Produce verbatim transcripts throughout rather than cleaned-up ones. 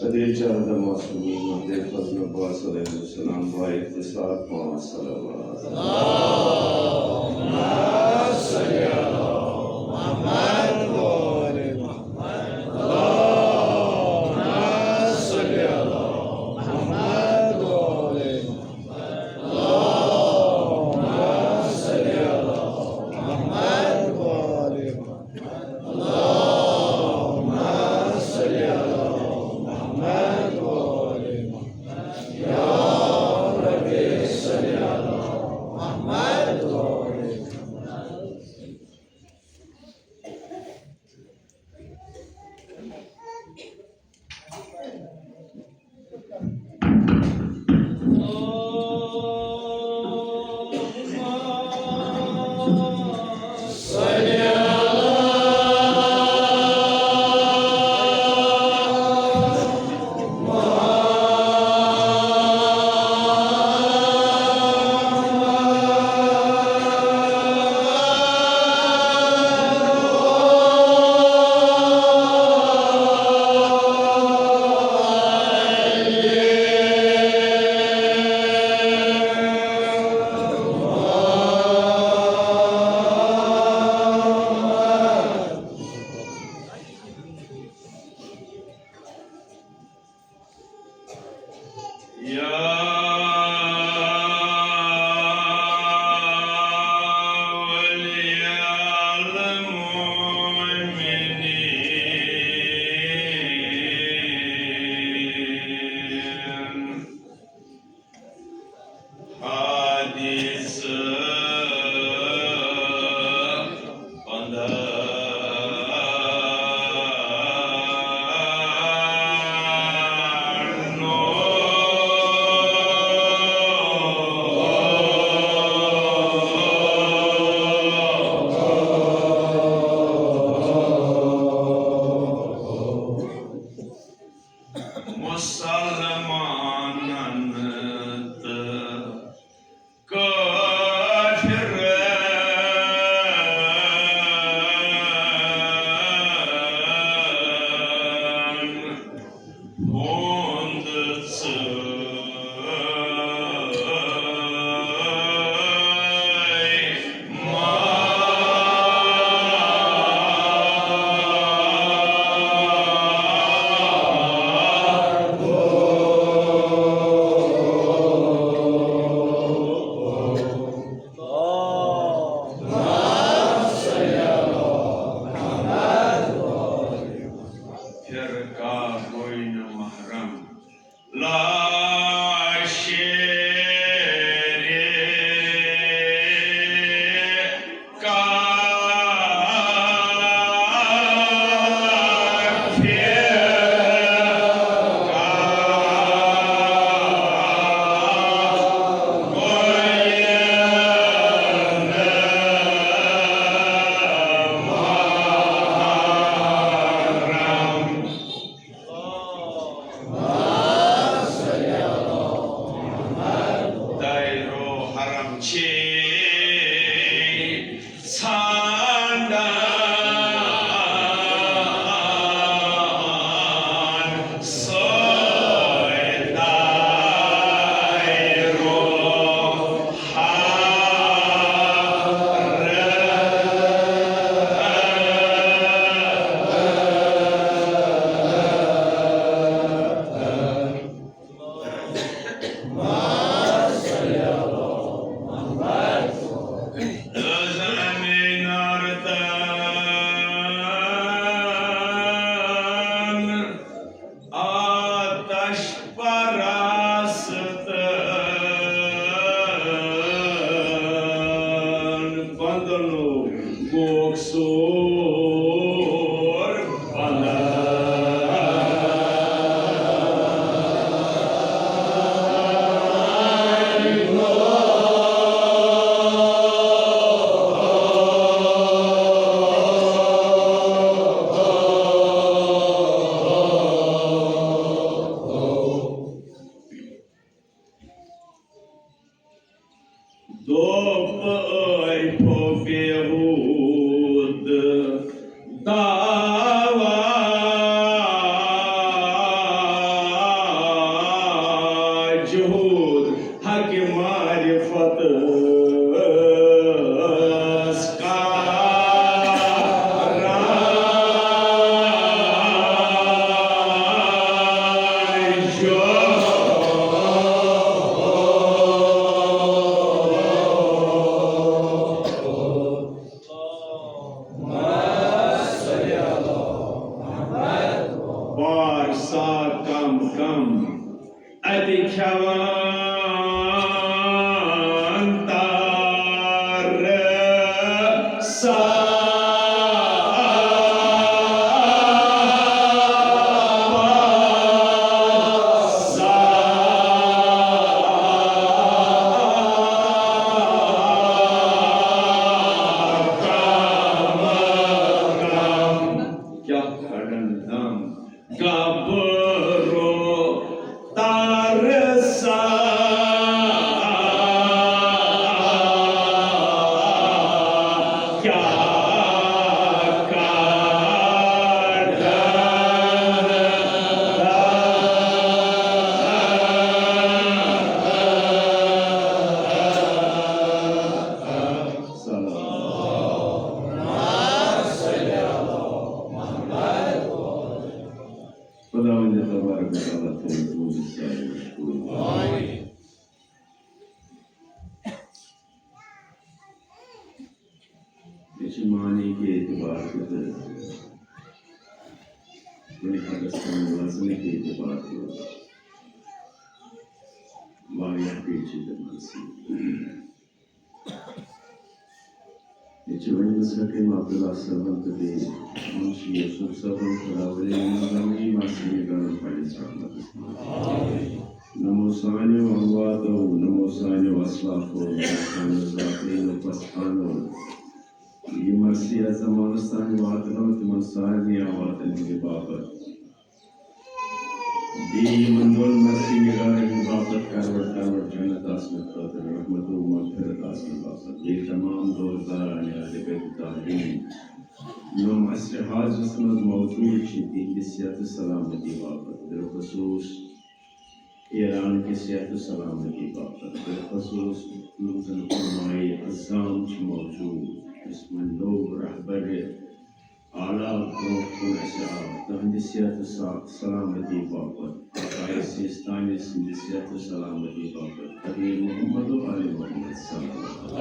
خدیجہ دماسمی مہدے فضل عباس علیہ السلام با اختصار پانچ صلوات۔ يا ولي المؤمنين. حدیث پندہ۔ مسلمانن تہٕ کافرن ہُنٛد ژٕ فرقہ بین محرم لا شریک دایرو حرم چھ ژھانڈان سوے دایرو حرم۔ زمین آرتن آتش پرستن بندنو گوک سو۔ سا کم کم، اَتہِ کھٮ۪وان تارٕ سا۔ کیٛاہ کڑن دم گبرو ترسا، کیٛاہ کڑن دم۔ صلی اللہ۔ خداوند تبارک و تعالیٰ تھٲوِن تُہنٛد سایہِ مشکوٗر۔ یہِ چھِ معنی کہِ اعتبار تہِ تہٕ کُنہِ حدس تام وزنہٕ کہِ اعتبار تہِ واریاہ پیچیدٕ مسلہٕ۔ ییٚتہِ چھِ ؤنمٕژ حکیٖم عبداللہ صٲبن تہٕ بیٚیہِ منشی یوسف صٲبن، خدا ولی محمد امین مسیح گرن پننِس رحمتس منٛز۔ نمو سانیو امواتو، نمو سانیو اسلافو، نمو سانیو ذاکرینو پستانو۔ یہِ مرثی یتھ زمانس تام واتنٲو، تِمن سارنٕے امواتن ہٕنٛدِ باپتھ۔ بیٚیہِ یِمن دۄن مرثی نگارن ہٕنٛدِ باپتھ کروڑ کروڑ جنت آسنہٕ خٲطرٕ، رحمت و مغفرت آسنہٕ باپتھ۔ بیٚیہِ تمام دوستداران اہل بیت طاہرین، یِم اسہِ حاجس منٛز موجود چھِ، تِہنٛدِ صحت و سلامتی باپتھ، بالخصوص ایران کہِ صحت و سلامتی باپتھ، بالخصوص یِم زن علماء عظام چھِ موجود، یُس وۄنۍ نوٚو رہبر اعلیٰ برونٛہہ کُن اَسہِ آو، تُہنٛدِ صحت و سا-، سلامتی باپتھ، آقایہِ سیستانی سٕنٛدِ صحت و سلامتی باپتھ، حبیب محمد و آل محمد صلی اللہ علیہ وسلم۔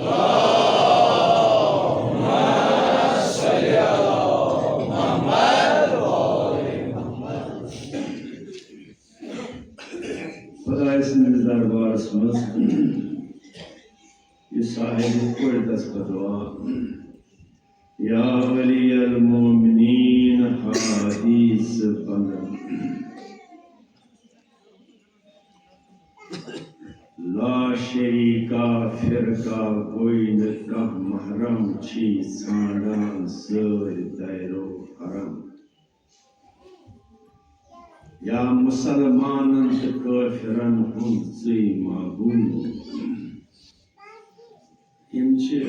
خدائے سٕنٛدِس دربارس منٛز یہِ صاحب قدس کا دعا۔ یا ولی المؤمنین حدیث بندن، لا شریکا فرقہ گوئی نہ کانٛہہ محرم، چھی ژھانڈان سٲرۍ دایرو حرم۔ یا مسلمانن تہٕ کٲفرن ہُنٛد ژٕے معبوٗد۔ یِم چھِ،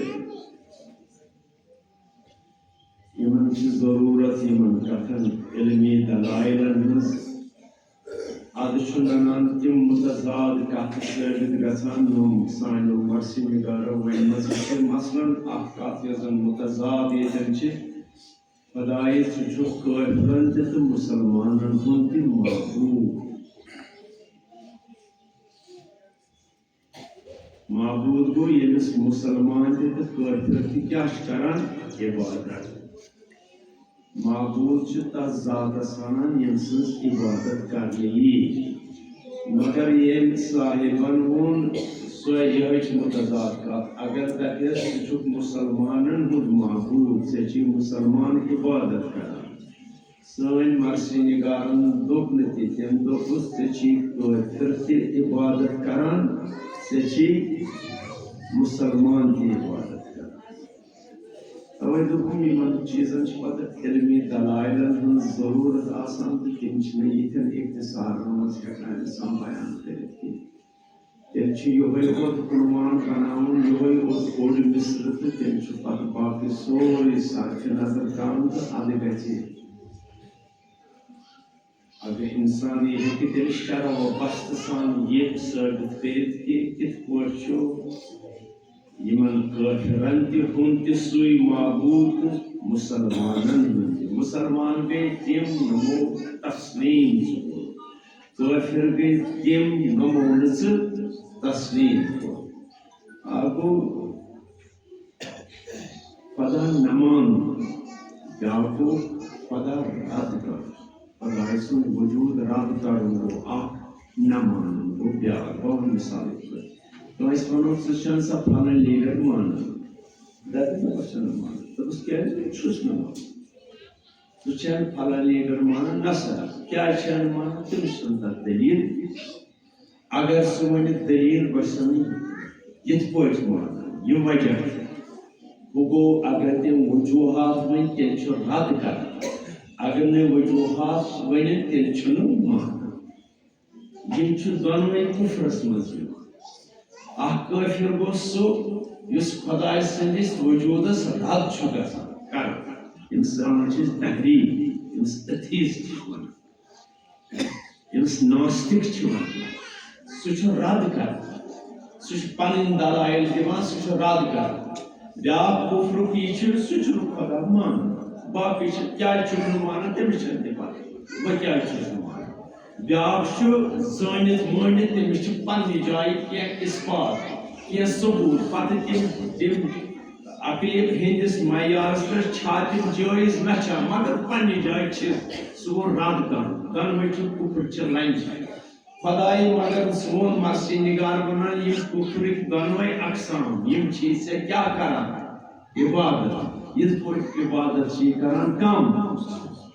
یِمن چھِ ضروٗرت یِمن کتھن علمی دلائلن ہٕنٛز۔ ادٕ چھُ ننان تِم متضاد کتھٕ ثٲبت گژھان، یِم سانیو مرثی نگارو ؤنمٕژ چھِ۔ مثلاً اکھ کتھ یۄس زن متضاد ییٚتٮ۪ن چھِ، خدایہِ، ژٕ چھُکھ کٲفرن تہِ تہٕ مسلمانن ہُنٛد تہِ معبوٗد۔ معبوٗد گوٚو، ییٚمِس مُسلمان تہِ تہٕ کٲفِر تہِ کیٛاہ چھِ کران؟ عبادت۔ معبوٗد چھِ تَس ذاتَس وَنان، ییٚمہِ سٕنٛز عبادت کرنہٕ یی۔ مگر ییٚمۍ صاحبَن ووٚن، سۄ یِہوٚے چھِ مُتضاد کَتھ۔ اگر دَپٮ۪س، ژٕ چھُکھ مُسلمانَن ہُنٛد معبوٗد، ژےٚ چھِی مُسلمان عبادت کران۔ سٲنۍ مرثی نگارن دوٚپ نہٕ تہِ، تٔمۍ دوٚپُس، ژےٚ چھی کٲفِر تہِ عبادت کران، ژےٚ چھی مُسلمان تہِ عبادت کران۔ توے دوٚپُم، یِمن چیٖزن چھِ پتہٕ علمی دلائلن ہٕنٛز ضروٗرت آسان تہٕ تِم چھِنہٕ یِتھٮ۪ن اختصارن منٛز ہٮ۪کان انسان بیان کٔرِتھ کینٛہہ۔ تیٚلہِ چھُ یِہوٚے یوت عنوان بناوُن، یِہوٚے یوت اوٚڑ مصرٕ، تہٕ تیٚلہِ چھُ پتہٕ باقٕے سورُے صرفِ نظر کرُن، تہٕ اَدٕ گژھِ، اگر اِنسان یہِ ہیٚکہِ تیٚلہِ شرح و بسط سان یہِ ثٲبت کٔرِتھ کہِ کِتھ پٲٹھۍ چھُ یِمن کٲفرن تہِ ہُنٛد تہِ سُے معبوٗد تہٕ مُسلمانن ہُنٛد تہِ۔ مُسلمان گٔے تِم، یِمو تسلیٖم چھُ کوٚرمُت۔ کٲفِر گٔے تِم، یِمو نہٕ ژٕ تسلیٖم کوٚر۔ اَکھ گوٚو خۄدا نہ مانُن، بیٛاکھ گوٚو خۄدا رد کرُن۔ خۄداے سُنٛد وجوٗد رد کرُن گوٚو اکھ، نہ مانُن گوٚو بیٛاکھ۔ بہٕ وَنہٕ مثالٕے پٲٹھۍ۔ کٲنٛسہِ وَنو، "ژٕ چھَن سا پھلٲنۍ لیڈر مانان؟" دَپہِ، "نہ، بہٕ چھُس نہٕ مانان۔" دوٚپُس، "کیٛازِ؟" "بہٕ چھُس نہٕ مانان۔" "ژٕ چھَن پھلٲنۍ لیڈر مانان؟" "نہ سا۔" "کیٛازِ چھَنہٕ مانان؟" تٔمِس چھَنہٕ تَتھ دٔلیٖل۔ اگر سُہ وۄنۍ دٔلیٖل گژھن یِتھ پٲٹھۍ وَنان، یہِ وجہ، وۄنۍ گوٚو، اگر تٔمۍ وجوٗہات ؤنۍ، تیٚلہِ چھُ رد کران۔ اگر نہٕ وجوٗہات ؤنِتھ، تیٚلہِ چھُنہٕ مانان۔ یِم چھِ دۄنوَے کُفرَس منٛز یِوان۔ اکھ کٲفِر گوٚو سُہ، یُس خۄداے سٕنٛدِس وجوٗدَس رد چھُ گژھان، کران۔ ییٚمِس وَنان چھِ أسۍ تحریٖف، ییٚمِس ایتھیسٹ چھِ وَنان۔ ییٚمِس ناستِک چھِ وَنان، سُہ چھُ رد کران۔ سُہ چھُ پَنٕنۍ دلایل دِوان، سُہ چھُ رد کران۔ بیٛاکھ کُفرُک یہِ چھُ، سُہ چھُنہٕ خۄدا مانان۔ باقٕے چھِ، کیٛازِ چھُنہٕ مانان، تٔمِس چھَنہٕ تہِ پَتہ، بہٕ کیٛازِ چھُس نہٕ مانان۔ بیٛاکھ چھُ زٲنِتھ مٲنِتھ، تٔمِس چھِ پنٛنہِ جایہِ کینٛہہ اِثبات، کینٛہہ ثبوٗت، پَتہٕ تِم، تِم عقلہِ ہٕنٛدِس معیارس پٮ۪ٹھ چھا تِم جٲیز؟ نہ چھا، مگر پننہِ جایہِ چھِ۔ سُہ گوٚو رد کرُن۔ دۄنوَے چھِ کُفر چہِ لنجہِ۔ خۄدایہِ مگر سون مرثی نگار ونان، یِم کُفرٕکۍ دۄنوَے اقسام، یِم چھِ ژےٚ کیٛاہ کران؟ عبادت۔ یِتھ پٲٹھۍ عبادت چھِ کران کم؟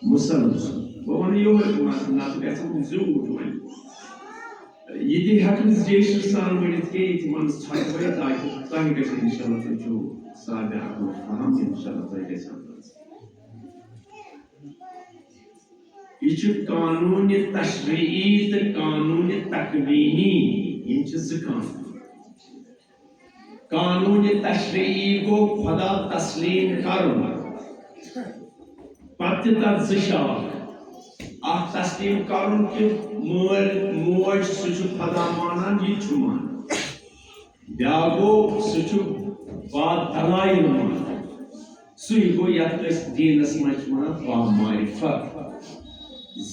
مُسلمان۔ بہٕ ونہٕ یِہوٚے، نتہٕ گژھن زیوٗٹھ وۄنۍ۔ یہِ تہِ ہٮ۪کہٕ نہٕ زیچھرٕ سان ؤنِتھ کینٛہہ، یہِ تہِ وَنہٕ ژھۄپہٕ وَے، تاکہِ تۄہہِ گژھِ اِنشاءاللہ، تُہۍ چھِو صادق و فہم، اِنشاءاللہ تۄہہِ گژھِ اَندازٕ۔ یہِ چھُ قانوٗنِ تشریعی تہٕ قانوٗنِ تکوینی، یِم چھِ زٕ قانوٗن۔ قانوٗنِ تشریعی گوٚو خۄدا تسلیٖم کرُن۔ پتہٕ تہِ تتھ زٕ شاخ۔ اکھ تسلیٖم کرُن کہِ مٲلۍ موج، سُہ چھُ خۄدا مانان، یہِ تہِ چھُ مانان۔ بیٛاکھ گوٚو، سُہ چھُ با دلائل مانان۔ سُے گوٚو یتھ أسۍ دیٖنس منٛز چھِ ونان با معرفت۔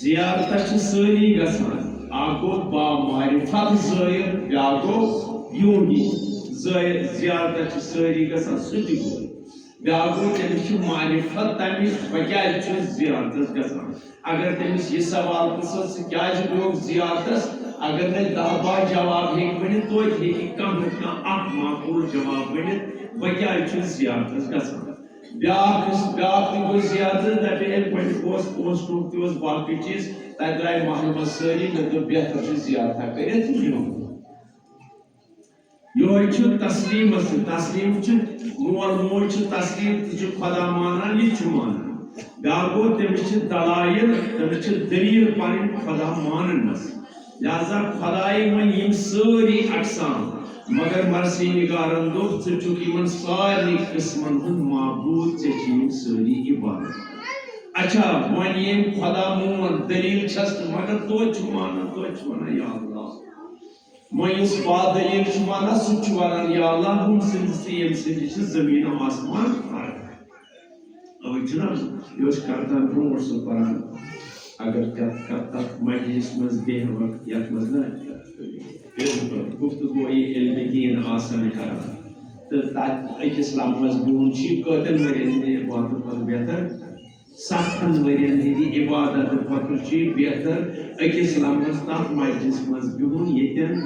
زیارتس چھِ سٲری گژھان، اکھ گوٚو با معرفت زٲیِر، بیٛاکھ گوٚو یوٗنی زٲیِر۔ زیارتس چھِ سٲری گژھان، سُہ تہِ گوٚو۔ بیٛاکھ گوٚو، تٔمِس چھِ معرفت تمِچ، بہٕ کیٛازِ چھُس زیارتس گژھان۔ اگر تٔمِس یہِ سوال پرٛژھو، "ژٕ کیٛازِ گوٚوکھ زیارتس؟" اگر نہٕ دَہ باہ جواب ہیٚکہِ ؤنِتھ، توتہِ ہیٚکہِ کانٛہہ نتہٕ کانٛہہ اکھ معقوٗل جواب ؤنِتھ، بہٕ کیٛازِ چھُس زیارتس گژھان؟ بیٛاکھ یُس، بیٛاکھ تہِ گوٚو زیارتس، دَپہِ، "ہے، گۄڈٕ اوس پونٛسہٕ ٹوٚپ تہِ اوس، باقٕے چیٖز، تَتہِ درٛاے محلہٕ منٛز سٲری، مےٚ دوٚپ، بہتر چھُ زیارتھا کٔرِتھ یُن۔" یِہوٚے چھُ تسلیٖمس سۭتۍ۔ تسلیٖم چھُ، مول موج چھُ تسلیٖم، تہِ چھُ خۄدا مانان، یہِ تہِ چھُ مانان۔ بیٛاکھ گوٚو، تٔمِس چھِ دلایل، تٔمِس چھِ دٔلیٖل پنٕنۍ خۄدا ماننس۔ لہذا خۄدایہِ وۄنۍ یِم سٲری اقسام، مگر مرثی نگارن دوٚپ، "ژٕ چھُکھ یِمن سارنٕے قٕسمن ہُنٛد معبوٗد، ژےٚ چھِ یِم سٲری عبادت۔" اچھا، وۄنۍ ییٚمۍ خۄدا مون، دٔلیٖل چھَس نہٕ، مگر توتہِ چھُ مانان، توتہِ چھُ وَنان، "یا اللہ۔" وۄنۍ یُس با دٔلیٖل چھُ وَنان، سُہ تہِ چھُ وَنان، "یا اللہ، ہُم سٕنٛدِ تہٕ ییٚمہِ سٕنٛدِ چھِ زٔمیٖن و آسمان فرق۔" اَوَے چھُنہ، یہِ اوس کَرتار برونٛٹھ سُہ پَران، اگر کَتھ، کَتھ، تَتھ مجلِس منٛز بیٚہوَکھ، یَتھ منٛز نہ گُفتگویہِ علمِ دیٖن آسان کَران، تہٕ تَتہِ أکِس لمحس بِہُن چھُ یہِ کۭتٮ۪ن ؤرِین ہٕنٛدِ عبادتہٕ کھۄتہٕ بہتر؟ ستن ؤرین ہٕنٛدِ عبادت کھۄتہٕ چھُ بہتر أکِس لمحس تتھ مجلس منٛز بِہُن، ییٚتٮ۪ن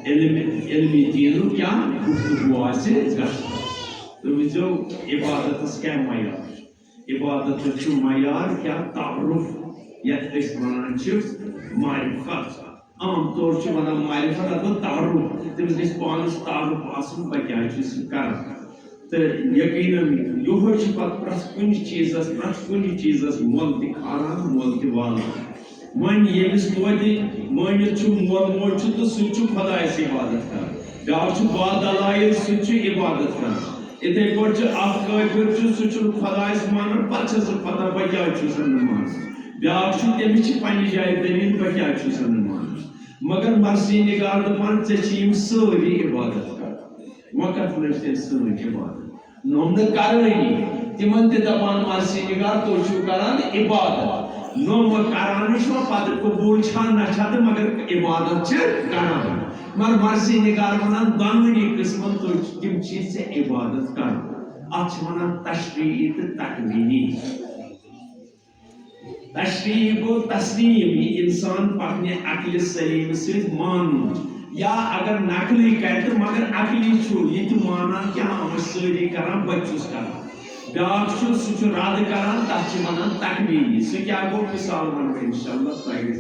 علم، علمِ دیٖنُک کیٛاہ گفتگو آسہِ گژھان۔ تُہۍ وٕچھزیو، عبادتس کیٛاہ معیار چھُ؟ عبادتس چھُ معیار کیٛاہ؟ تعارُف، یتھ أسۍ ونان چھِ معرفت۔ عام طور چھِ ونان معرفت، اَتھ گوٚو تعارُف۔ تٔمِس گژھِ پانَس تعارُف آسُن، بہٕ کیٛاہ چھُس یہِ کران۔ تہٕ یقیناً یِہوٚے چھُ پتہٕ پرٛٮ۪تھ کُنہِ چیٖزَس، پرٛٮ۪تھ کُنہِ چیٖزَس مۄل تہِ کھاران، مۄل تہِ والان۔ وۄنۍ ییٚمِس توتہِ مٲنِتھ چھُ مول موج چھُ، تہٕ سُہ تہِ چھُ خۄدایَس عبادت کران۔ بیٛاکھ چھُ با دلائل، سُہ تہِ چھُ عبادت کران۔ یِتھَے پٲٹھۍ چھُ اکھ کٲفِر چھُ، سُہ چھُنہٕ خۄدایَس مانان، پتہٕ چھُ سُہ خۄدا، بہٕ کیٛازِ چھُس نہٕ مانان؟ بیٛاکھ چھُ، تٔمِس چھِ پننہِ جایہِ دٔلیٖل، بہٕ کیٛازِ چھُس نہٕ مانان؟ مگر مرثی نگار دَپان، ژےٚ چھِ یِم سٲری عبادت کران۔ وۄنۍ کَتھ منٛز چھِ تیٚلہِ سٲنۍ عبادت؟ نۄم نہٕ کرٲنی، تِمن تہِ دَپان، مرثی نگار، تُہۍ چھِو کران عبادت۔ نۄم کران چھِ وۄنۍ پتہٕ قبوٗل چھا نہ چھا تہٕ مگر عبادت چھِ کران۔ مگر مرثی نگار وَنان، دۄنوٕنی قٕسمن تُہۍ، تِم چھِ ژےٚ عبادت کران۔ اَتھ چھِ وَنان تشریعی تہٕ تکوینی۔ تشریح گوٚو تسلیم، یہِ انسان پننہِ عقلِ سلیم سۭتۍ مانُن۔ یا اگر نقلٕے کرِ تہٕ مگر عقلی چھُ یہِ تہِ مانان کہِ ہاں، أسۍ سٲری کران، بہٕ تہِ چھُس کران۔ بیٛاکھ چھُ، سُہ چھُ رد کران، تتھ چھِ ونان تکوینی۔ سُہ کیٛاہ گوٚو؟ مثال ونہٕ بہٕ انشاءاللہ تۄہہِ۔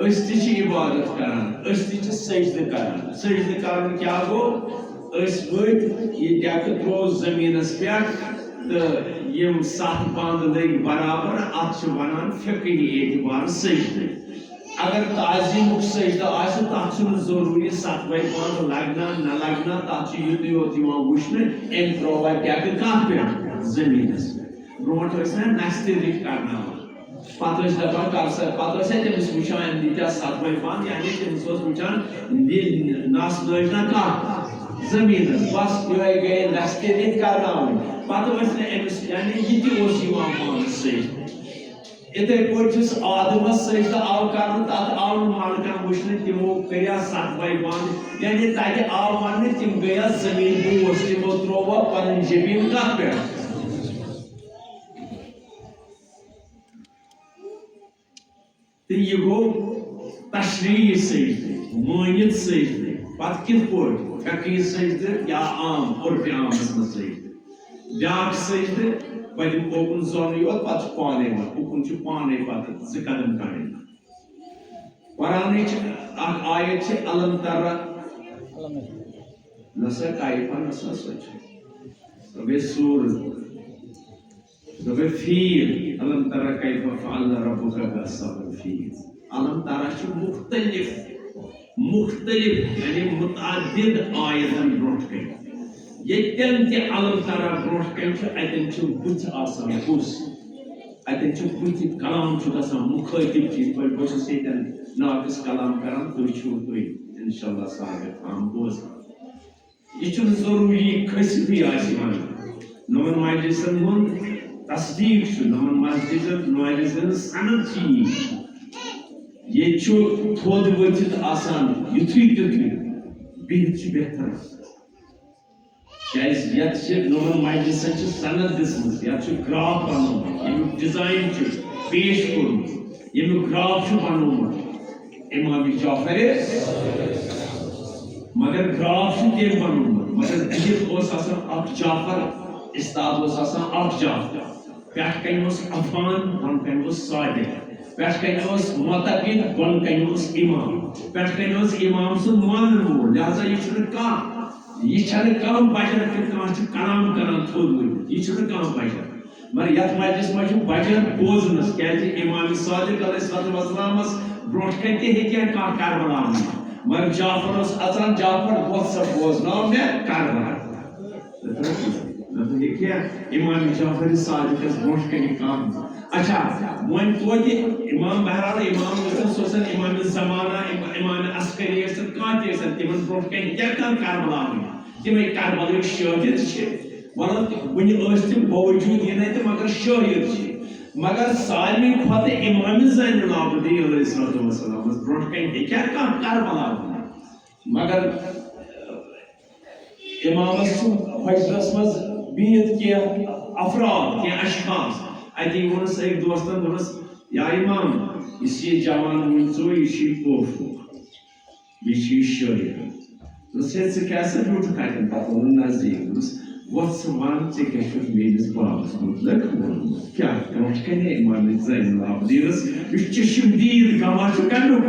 أسۍ تہِ چھِ عبادت کران، أسۍ تہِ چھِ سجدٕ کران۔ سجدٕ کرُن کیٛاہ گوٚو؟ أسۍ ؤتھۍ، یہِ ڈیکہٕ ترٛوو زٔمیٖنَس پٮ۪ٹھ، تہٕ یِم ستھ بنٛد لٔگۍ برابر، اَتھ چھِ وَنان فقہی اعتبار سجدٕ۔ اگر تعظیمُک سجدٕ آسہِ، تَتھ چھُنہٕ ضروٗری ستوَے بنٛد لگنا نہ لگنا، تَتھ چھُ یُتُے یوت یِوان وٕچھنہٕ، أمۍ ترٛووا ڈیکہٕ کَتھ پٮ۪ٹھ؟ زٔمیٖنَس پٮ۪ٹھ۔ برونٛٹھ ٲسۍ نہ نستہِ رٕتۍ کرناوان۔ پتہٕ ٲسۍ دپان، "کر سا"، پتہٕ ٲسۍ أمِس وٕچھان، أمۍ دِتیا ستوَے بنٛد، یعنی تٔمِس اوس وٕچھان، یہِ نس لٲج نہ کتھ؟ زٔمیٖنس۔ بس یِہوٚے گٔیے نستہِ رٕتۍ کرناوٕنۍ۔ پتہٕ ٲسۍ نہٕ أمِس، یعنی یہِ تہِ اوس یِوان پانس سۭتۍ۔ یِتھَے پٲٹھۍ یُس آدمس سجدٕ آو کرنہٕ، تتھ آو نہٕ ملکن وٕچھنہٕ، تِمو کٔریا ستوَے بنٛد، یعنی تتہِ آو وننہٕ، تِم گٔیا زٔمیٖن بوس، تِمو ترٛووا پنٕنۍ جبیٖن کتھ پٮ۪ٹھ؟ تہٕ یہِ گوٚو تشریعی سجدٕ، مٲنِتھ سجدٕ۔ پتہٕ کِتھ پٲٹھۍ؟ فقہی سجدٕ یا عام، عرفِ عامس منٛز سجدٕ؟ بیٛاکھ سجدٕ، پتہٕ اوکُن زۄنٕے یوت، پتہٕ چھُ پانے وۄتھ، اُکُن چھُ پانے پتہٕ زٕ قدم کڑٕنۍ۔ قرآنٕچ اکھ آیت چھِ، الم تر، نسا کیف، نسا سۄ چھِ، سۄ گٔے سورہ۔ دوٚپُن، فیٖل، الم تر کیف فعل ربک باصحاب الفیل۔ الم تر چھُ مُختٔلِف، مُختٔلِف، یعنی مُتعدِد آیتن برونٛٹھ کَنہِ۔ ییٚتٮ۪ن تہِ الم تر برونٛٹھ کَنہِ چھُ، اَتٮ۪ن چھُ بُتھ آسان کُس؟ اَتٮ۪ن چھُ بُتھِ کلام چھُ گژھان، مُخٲطِب چھُ، یِتھ پٲٹھۍ بہٕ چھُس ییٚتٮ۪ن ناقص کلام کران، تُہۍ چھِو تُہۍ، انشاءاللہ، صاحب کلام بوزان۔ یہِ چھُنہٕ ضروٗری کھٔسِتھٕے آسہِ وَنُن۔ نوٚمَن مجلسَن ہُنٛد تصدیٖق چھُ، نوٚمَن مجلسَن، مجلسَن ہٕنٛز سند چھِ یی۔ ییٚتہِ چھُ تھوٚد ؤتھِتھ آسان یُتھُے تیُتھُے، بِہِتھ چھُ بہتر۔ کیٛازِ یَتھ چھِ نوٚمَن مجلسَن چھِ سند دِژمٕژ، یَتھ چھُ گراف بنوومُت، ییٚمیُک ڈیزائن چھُ پیش کوٚرمُت، ییٚمیُک گراف چھُ بنوومُت۔ امام جعفر، مگر گراف چھُ تٔمۍ بنوومُت، مگر بِہِتھ اوس آسان اکھ جعفر، استاد اوس آسان اکھ جعفر۔ پٮ۪ٹھ کنہِ اوس عفان، بۄن کنہِ اوس صادق۔ پٮ۪ٹھ کنہِ اوس معتقد، بۄن کنہِ اوس امام۔ پٮ۪ٹھ کنہِ اوس امام سُنٛد مانن وول، لہذا یہِ چھُنہٕ کانٛہہ، یہِ چھَنہٕ کانٛہہ بجر کہِ کانٛہہ چھُ کلام کران تھوٚد ؤتھِتھ، یہِ چھُنہٕ کانٛہہ بجر۔ مگر یتھ مجلس منٛز چھُ بجر بوزنس، کیازِ امام صادق علیہ الصلوۃ والسلامس برونٛٹھ کنہِ تہِ ہیٚکہِ ہا کانٛہہ کربلا ؤنِتھ۔ مگر جعفر اوس اژان، جعفر، وۄتھ سا بوزناو مےٚ کربلا۔ مطلب، یہِ کیٛاہ؟ امام جعفر صادقس برونٛٹھ کنہِ کانٛہہ۔ اچھا، وۄنۍ توتہِ امام، بہرحال، امام یُس اوس آسان، امام زمانہ، ام-، امام عسکری ٲسۍ تن، کانٛہہ تہِ ٲسۍ تن، تِمن برونٛٹھ کنہِ ہیٚکہِ ہا کانٛہہ کربلا ؤنِتھ۔ تِمے کربلٕکۍ شٲہِد چھِ۔ وَلہٕ وۄنۍ ٲسۍ تِم باوجوٗد یِنَے تہٕ مگر شٲہِد چھِ۔ مگر سارنٕے کھۄتہٕ اِمام زین العابدین علیہ الصلوۃ والسلامَس برونٛٹھ کَنہِ ہیٚکیٛاہ کانٛہہ کربلا ؤنِتھ؟ مگر اِمامَس چھُ حجرَس منٛز بِہِتھ کینٛہہ افراد، کینٛہہ اشخاص۔ اَتی ووٚنُس أکۍ دوستَن، دوٚپنَس، "یا اِمام، یُس یہِ جوان وٕنۍ ژوٚو، یہِ چھُ یہِ پوٚف۔" بیٚیہِ چھُ یہِ شٲعر۔ دوٚپُس، "ہے، ژٕ کیٛاہ سا بیوٗٹھُکھ اَتٮ۪ن؟" پَتہٕ ووٚنُن نزدیٖک۔ دوٚپُس، "وۄتھ ژٕ وَن، ژےٚ کیٛاہ چھُتھ میٛٲنِس بابَس مُتعلِق ووٚنمُت؟ کیٛاہ برونٛٹھ کَنہِ اِمام زین العابدیٖنَس یُس چشم دیٖد گواہ چھُ کَمیُک؟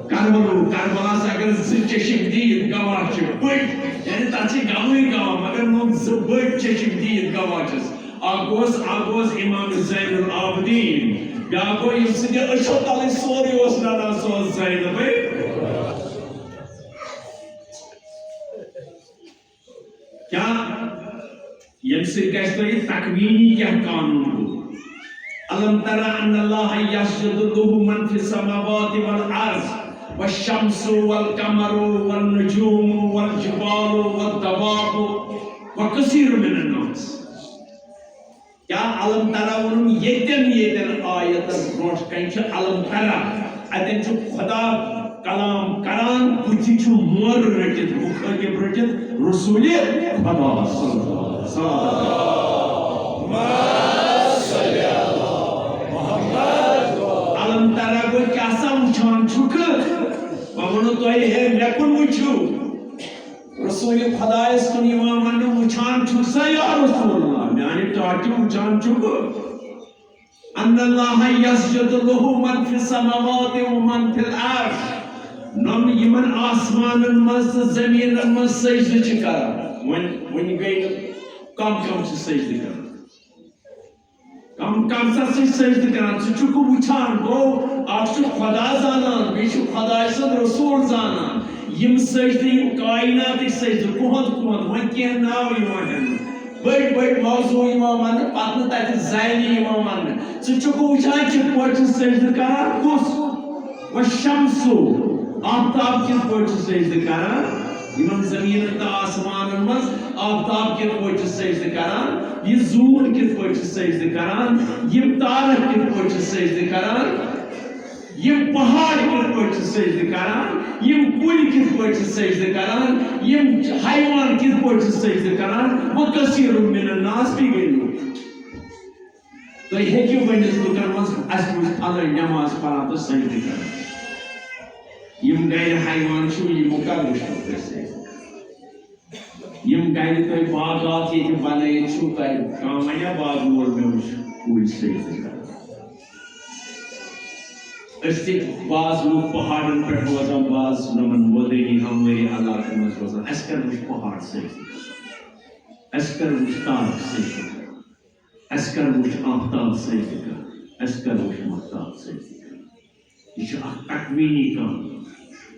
کربلو، کربلاہَس اگر زٕ چشم دیٖد گواہ چھِ بٔڑۍ، یعنی تَتھ چھِ گواہٕے گواہ، مگر یِم زٕ بٔڑۍ چشم دیٖد گواہ چھِس۔" اکھ گوس، اکھ گوس امام زین العابدین، بیاکھ گوٚو ییٚمہِ سٕنٛدِ أچھو تلٕے سورُے اوس لڑان، سُہ اوس زینبے۔ کیٛاہ؟ ییٚمہِ سۭتۍ گژھِ تۄہہِ تکوینی کیٛاہ قانون گوٚو۔ الم تر ان اللہ یسجد لہ من فی السماوات والارض والشمس والقمر والنجوم والجبال والدواب وکثیر من الناس۔ کیٛاہ الم ترا ووٚنُم؟ ییٚتٮ۪ن ییٚتٮ۪ن آیتس برونٛٹھ کنہِ چھُ الم ترا، اتٮ۪ن چھُ خدا کلام کران، بُتھِ چھُ مور رٔٹِتھ، مُخٲطِب رٔٹِتھ رسول خدا صلی اللہ علیہ وسلم۔ تۄہہِ ہے مےٚ کُن وٕچھِو۔ رسول خۄدایَس کُن یِوان وَننہٕ، وٕچھان چھُکھ سا یا رسول اللہ، میٛانہِ ٹاٹہِ وٕچھان چھُکھ؟ ان اللہ یسجد لہ من فی السماوات و من فی الارض۔ نۄم یِمن آسمانن منٛز تہٕ زٔمیٖنن منٛز سجدٕ چھِ کران۔ وۄنۍ، وۄنۍ گٔے نہٕ کم کم چھِ سجدٕ کران۔ کم کم سا چھِ سجدٕ کران، ژٕ چھُکھ وٕچھان، گوٚو اکھ چھُ خۄدا زانان، بیٚیہِ چھُ خۄداے سُنٛد رسول زانان۔ یِم سجدٕ، یِم کائناتٕکۍ سجدٕ، کُہنٛد کُہنٛد، وۄنۍ کینٛہہ ناو یِوان ہٮ۪نہٕ۔ بٔڑۍ بٔڑۍ موضوع یِوان وننہٕ، پتہٕ نہٕ تتہِ زینہِ یِوان وننہٕ۔ ژٕ چھُکھ وٕچھان کِتھ پٲٹھۍ چھِ سجدٕ کران کُس؟ والشمس، آفتاب کِتھ پٲٹھۍ چھِ سجدٕ کران؟ یِمن زمینن تہٕ آسمانن منٛز آفتاب کِتھ پٲٹھۍ چھِ سجدٕ کران؟ یہِ زوٗن کِتھ پٲٹھۍ چھِ سجدٕ کران؟ یِم تارک کِتھ پٲٹھۍ چھِ سجدٕ کران؟ یِم پہاڑ کِتھ پٲٹھۍ چھِ سجدٕ کران؟ یِم کُلۍ کِتھ پٲٹھۍ چھِ سجدٕ کران؟ یِم حیوان کِتھ پٲٹھۍ چھِ سجدٕ کران؟ وَکَثِیرٌ مِنَ النَّاسِ، بیٚیہِ گٔے لُکھ۔ تُہۍ ہیٚکِو ؤنِتھ لُکن منٛز، اَسہِ وٕچھ فلٲنۍ نٮ۪ماز پران تہٕ سجدٕ کران۔ یِم گرِ حیوان چھِو، یِمو کر وٕچھمُت تۄہہِ سجدٕ کران؟ یِم گرِ تۄہہِ باغات ییٚتہِ بنٲیِتھ چھِو، تۄہہِ کانٛہہ ونیا باغہٕ وول مےٚ وٕچھ کُلۍ سجدٕ کران؟ أسۍ تہِ بعض لُکھ پہاڑن پٮ۪ٹھ روزان، بعض نۄمن وٲدٲنی ہموٲری علاقن منٛز روزان، اَسہِ کر وٕچھ پہاڑ سجدٕ کران؟ اَسہِ کر وٕچھ تارک سجدٕ کران؟ اَسہِ کر وٕچھ آفتاب سجدٕ کران؟ اَسہِ کر وٕچھ مہتاب سجدٕ کران؟ یہِ چھُ اکھ تکوینی کٲم۔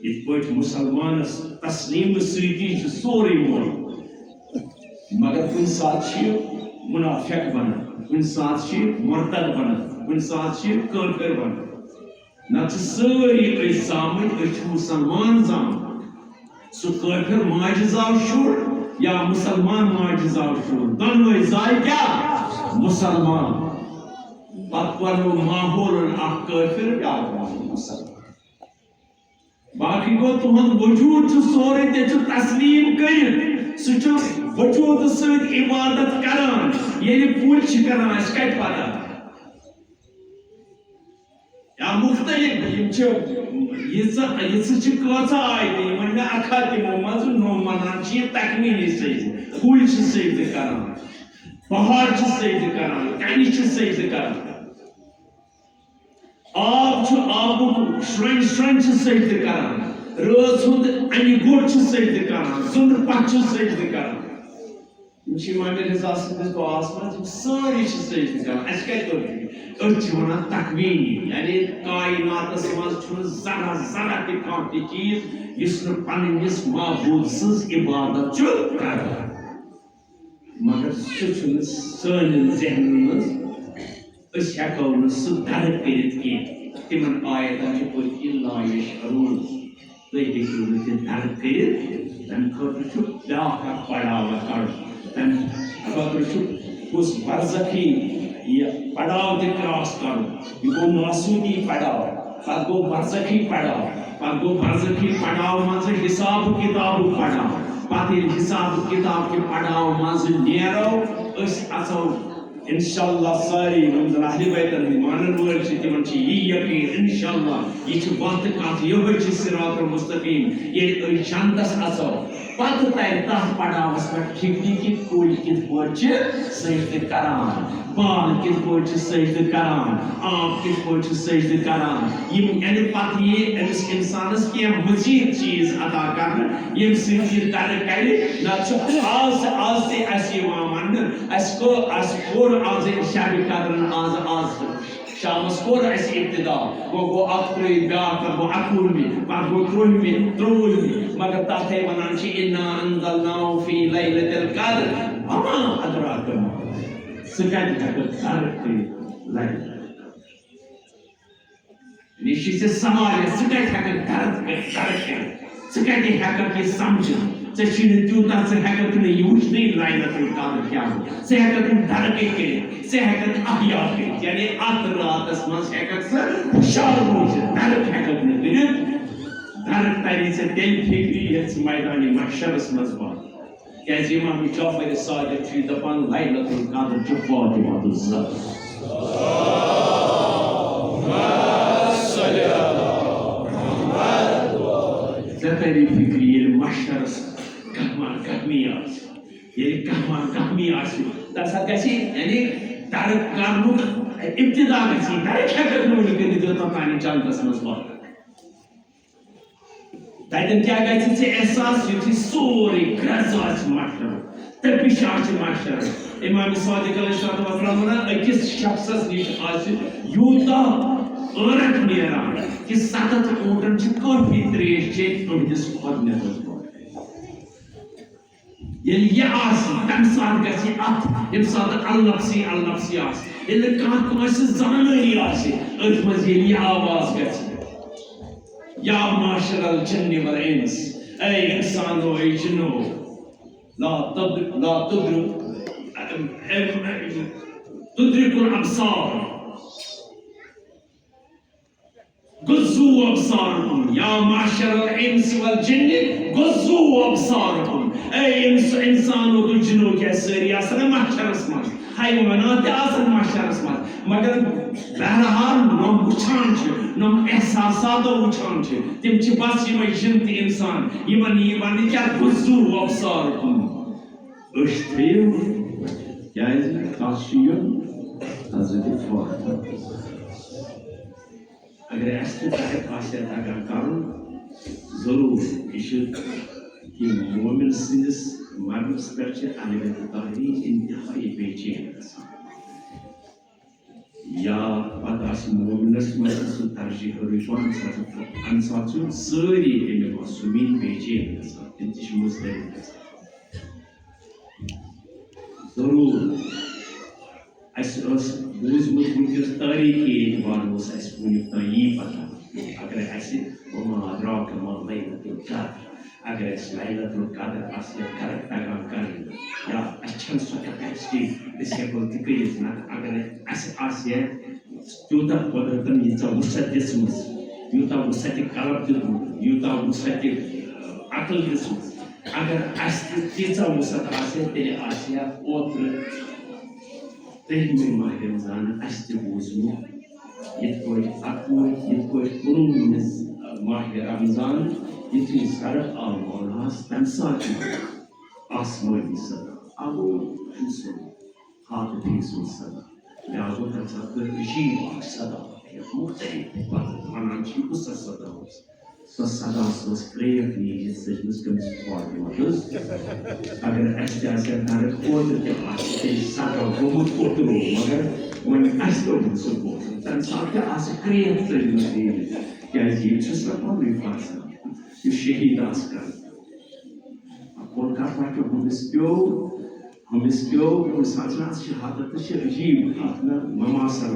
یِتھ پٲٹھۍ مُسلمانس تسلیٖمہٕ سۭتی چھُ سورُے مول، مگر کُنہِ ساتہٕ چھُ یہِ مُنافِق بنان، کُنہِ ساتہٕ چھُ یہِ مُرتد بنان، کُنہِ ساتہٕ چھُ یہِ کٲفِر بنان۔ نتہٕ چھِ سٲری أسۍ زامٕتۍ، أسۍ چھِ مُسلمان زامٕتۍ۔ سُہ کٲفِر ماجہِ زاو شُر یا مُسلمان ماجہِ زاو شُر، دۄنوَے زاے کیٛاہ؟ مُسلمان۔ پتہٕ پنُن ماحول اکھ کٲفِر، بیٛاکھ ماحول مُسلمان۔ باقٕے گوٚو تُہُنٛد وجوٗد چھُ سورُے، تیٚلہِ چھُ تسلیٖم کٔرِتھ، سُہ چھُ وجوٗدٕ سۭتۍ عبادت کران۔ ییٚلہِ کُلۍ چھِ کران، اَسہِ کَتہِ پتہ؟ یا مُختٔلِف، یِم چھِ، ییٖژاہ، ییٖژٕ چھِ کۭژاہ آیہِ تہِ، یِمن مےٚ اکھا تِمو منٛز نوٚم وَنان چھِ یہِ تکمیٖلی سجدٕ۔ کُلۍ چھِ سجدٕ کران، پہاڑ چھِ سجدٕ کران، کَنہِ چھِ سجدٕ کران۔ آب چھُ، آبُک شرٛنٛگۍ شرٛنٛگۍ چھِ سجدٕ کران، رٲژ ہُنٛد اَنہِ گوٚٹ چھُ سجدٕ کران، زُنٛدٕ پَتھ چھُ سجدٕ کران۔ یِم چھِ امام رضا سٕنٛدِس دُعاہَس منٛز، یِم سٲری چھِ سجدٕ کران۔ اَسہِ کَتہِ توٚر فِکرِ؟ أتھۍ چھِ وَنان تکوینی، یعنی کائناتَس منٛز چھُنہٕ ذرا ذرا تہِ کانٛہہ تہِ چیٖز یُس نہٕ پنٕنِس معبوٗد سٕنٛز عبادت چھُ کران۔ مگر سُہ چھُنہٕ سٲنٮ۪ن ذہنن منٛز، أسۍ ہٮ۪کو نہٕ سُہ درک کٔرِتھ کینٛہہ۔ تِمن آیتن چھِ پٔتۍ کِنۍ لا یشعرون۔ تُہۍ ہیٚکِو نہٕ تہِ درک کٔرِتھ۔ تَمہِ خٲطرٕ چھُ بیٛاکھ اکھ پڑاو اکھ کڑُن۔ تَمہِ خٲطرٕ چھُ کُس برزخی یہِ پڑاو تہِ کراس کرُن۔ یہِ گوٚو ناسوتی پڑاو، پتہٕ گوٚو برزخی پڑاو، پتہٕ گوٚو برزخی پڑاو منٛزٕ حساب کتابُک پڑاو۔ پتہٕ ییٚلہِ حساب کتاب کہِ پڑاو منٛزٕ نیرو، أسۍ اژو انشاءاللہ سٲری یِم زن اہل بیتن ہٕنٛدۍ مانن وٲلۍ چھِ، تِمن چھِ یی یقین انشاءاللہ یہِ چھِ وتھ کتھ، یِہوٚے چھِ صراط المستقیم۔ ییٚلہِ أسۍ جنتس اژو، پتہٕ ترِ تتھ پڑاوس پٮ۪ٹھ فکرِ کہِ کُلۍ کِتھ پٲٹھۍ چھِ سجدٕ کران، بال کِتھ پٲٹھۍ چھِ سجدٕ کران، آب کِتھ پٲٹھۍ چھِ سجدٕ کران۔ یِم، یعنی پتہٕ یی أمِس انسانس کینٛہہ مزید چیز عطا کرنہٕ، ییٚمہِ سۭتۍ یہِ درک کرِ۔ نتہٕ چھُ آز، آز تہِ اسہِ یِوان وننہٕ، اسہِ کوٚر، اسہِ کوٚر آز شبِ قدرن آز، آز شامس کوٚر اسہِ ابتدا، وۄنۍ گوٚو اکھ ترٛٲوِتھ بیٛاکھ، پتہٕ گوٚو اَکوُہمہِ، پتہٕ گوٚو ترٛوہمہِ، ترٛووُہمہِ، مگر تتھے ونان چھِ، "انا انزلناہ فی لیلۃ القدر وما ادراک ما۔" ژٕ کتہِ ہٮ۪ککھ درک کٔرِتھ لیلۃ القدر؟ یہِ چھِ ژےٚ سوال، ژٕ کتہِ ہٮ۪ککھ درک کٔرِتھ، درک کٔرِتھ؟ ژٕ کتہِ ہٮ۪ککھ یہِ سمجھِتھ؟ ژےٚ چھُے نہٕ تیوٗتاہ، ژٕ ہٮ۪ککھ نہٕ یہِ وٕچھنٕے لیلۃ القدر کیٛاہ گوٚو۔ ژٕ ہٮ۪ککھ نہٕ درکٕے کٔرِتھ، ژٕ ہٮ۪ککھ نہٕ احیا کٔرِتھ۔ یعنی اتھ راتس منٛز ہٮ۪ککھ ژٕ ہُشار روٗزِتھ، درک ہٮ۪ککھ نہٕ کٔرِتھ۔ درک ترِ ژےٚ تیٚلہِ فِکرِ، ییٚلہِ ژٕ میدانِ محشرس منٛز واتکھ۔ کیازِ امام جعفر صادق چھُ یہِ دپان، لیلۃ القدر چھُ فاطمہ الزہرا۔ فکر ییٚلہِ محشرس قہمہ قدمی آسہِ، ییٚلہِ قہمہ قدمی آسہِ، تَمہِ ساتہٕ گژھِ، یعنی، ترک کرنُک ابتدا گژھِ، ترک ہٮ۪کَکھ نہٕ وٕنہِ کٔرِتھ یوٚتام تانۍ جنتس منٛز واتَکھ۔ تَتٮ۪ن کیٛاہ گژھِ ژےٚ احساس؟ یُتھُے سورُے گرٛٮ۪ز آسہِ محشر، تٔپِش آسہِ محشر۔ امام صادق علیہ الصلوۃ والسلام وَنان، أکِس شخصس نِش آسہِ یوٗتاہ عٲرق نیران کہِ ستتھ اوٗنٹن چھِ کٲفی ترٛیش چیٚنۍ تُہنٛدِس بدنس منٛز۔ ییٚلہِ یہِ آسہِ، تَمہِ ساتہٕ گژھِ اَتھ، ییٚمہِ ساتہٕ النفسی النفسی آسہِ، ییٚلہِ نہٕ کانٛہہ کٲنٛسہِ زانٲنی آسہِ، أتھۍ منٛز ییٚلہِ یہِ آواز گژھِ، یا معاشر الجن والانس، اے انسانو، اے جنو، لا تد-، لا تدرک، تدرک الابصار۔ غضوا ابصارکم یا معشر الانس والجن، غضوا ابصارکم۔ اے انس-، انسانو تہٕ جنو، کیٛاہ سٲری آسن محشرس منٛز؟ حیوانات تہِ آسن محشرس منٛز، مگر بہرحال نۄم وٕچھان چھِ، نۄم احساساتو وٕچھان چھِ، تِم چھِ بس یِمے جن تہٕ انسان، یِمن یی وننہٕ کیٛاہ؟ غضوا ابصارکم۔ أچھ تھٲیِو، کیٛازِ تَس چھُ یُن حضرت فاطمہ۔ اگر اَسہِ تہِ تَتٮ۪تھ آسہِ ہا تَگان کَرُن، ضروٗر۔ یہِ چھُ کہِ مومن سٕنٛدِس مرنَس پٮ۪ٹھ چھِ اہلِ بیتِ طاہرین انتہائی بے چین گژھان۔ یا پتہٕ آسہِ مومنس منٛز سُہ ترجیح رُجحان، سُہ چھُ، اَمہِ ساتہٕ چھِ سٲری اَمہِ معصومیٖن بے چین گژھان، تِم تہِ چھِ مضطرب گژھان۔ ضروٗر، اَسہِ ٲس بوٗزمُت، وٕنکیٚس تٲریٖخی اعتبار اوس اَسہِ وٕنیُک تام یی پتہ، اگر اَسہِ وما ادراک ما لیلۃ القدر، اگر اَسہِ لیلۃ القدر آسہِ ہا کَرَکھ تَگان کَرٕنۍ، یا اَسہِ چھَنہٕ سۄ کیپیسٹی، أسۍ ہٮ۪کو تہِ کٔرِتھ، نَتہٕ اگر اَسہِ آسہِ ہا تیوٗتاہ قۄدرَتَن ییٖژاہ وُسعت دِژمٕژ، یوٗتاہ وُسعتِ قلب دیُتمُت، یوٗتاہ وُسعتِ، آ، عقل دِژمٕژ، اگر اَسہِ تہِ تیٖژاہ وُسعت آسہِ ہا، تیٚلہِ آسہِ ہا اوترٕ ترٛیٚیِمہِ ماہِ رمضانہٕ اَسہِ تہِ بوٗزمُت، یِتھ پٲٹھۍ اَکوُہ، یِتھ پٲٹھۍ کُنوُہمِس ماہِ رمضان، یُتھُے ضرب آو مولاہَس، تَمہِ ساتہٕ آسمٲنی صدا، آو أمۍ سُنٛد عاطفی سُنٛد صدا، مےٚ آو تَمہِ ساتہٕ عجیٖب اَکھ صدا، یَتھ مُختٔلِف پَتہٕ وَنان چھِ، یہِ کُس صدا اوس؟ سۄ صدا، سۄ ٲس کرٛیکھ نیٖرِتھ سٔجمٕژ کٔمِس فاطمہ ہٕنٛز۔ اگر اَسہِ تہِ آسہِ ہا گرٕ اوترٕ تہِ آسہِ تیٚلہِ صدا گوٚمُت اوترٕ، مگر وۄنۍ اَسہِ لوٚگ نہٕ سُہ بوزُن۔ تَمہِ ساتہٕ تہِ آسہِ کرٛیکھ سٔجمٕژ نیٖرِتھ، کیٛازِ ییٚتہِ چھُس نہ پَنُن فرض، یُس شہیٖد آسہِ کَرُن۔ کول کَتھ وَتہِ ہُمِس پیوٚو، ہُمِس پیوٚو، ہُمِس حضرت شہادت تہِ چھِ عجیٖب کَتھ نہ، مماثل۔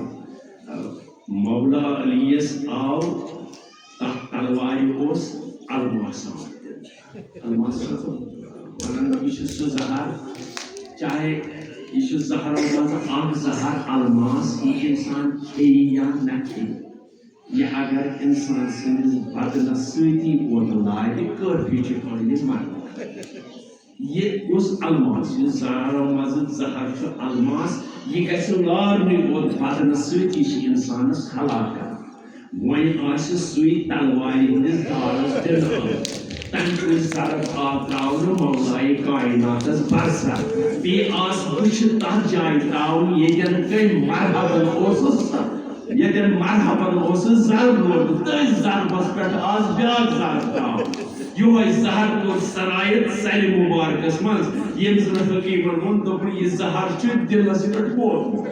مولا علی یَس آو تَتھ تلوارِ اوس الماس آمُت۔ الماس چھُ وَنان، یہِ چھُ سُہ زہر، چاہے یہِ چھُ زہرو منٛز اکھ زہر الماس، یہِ اِنسان کھیٚیہِ یا نہ کھیٚیہِ، یہِ اگر اِنسان سٕنٛدِس بدنس سۭتی اوت لارِ، کٲفی چھُ پانہٕ یہِ مرنہٕ۔ یہِ اوس الماس، یُس زہرو منٛزٕ زہر چھُ الماس، یہِ گژھِ لارنُے یوت بدنس سۭتی چھِ اِنسانس ہلاک کران۔ وۄنۍ آسہِ سُے تلوارِ ہٕنٛدِس دارس دِنہٕ آمُت۔ تَمہِ کُے ضرب آو ترٛاونہٕ مولایہِ کائناتس برسر۔ بیٚیہِ آس بُچھِ تتھ جایہِ ترٛاوُن، ییٚتٮ۪ن کٔمۍ مرحبن اوسُس، ییٚتٮ۪ن مرحبن اوسُس ضرب لوگمُت، تٔتھۍ ضربس پٮ۪ٹھ آس بیٛاکھ ضرب ترٛاوُن۔ یِہوٚے زہر کوٚر سرایت سرِ مُبارکس منٛز، ییٚمۍ زن حکیٖمن ووٚن، دوٚپُن، یہِ زہر چھُ دِلس پٮ۪ٹھ ووتمُت۔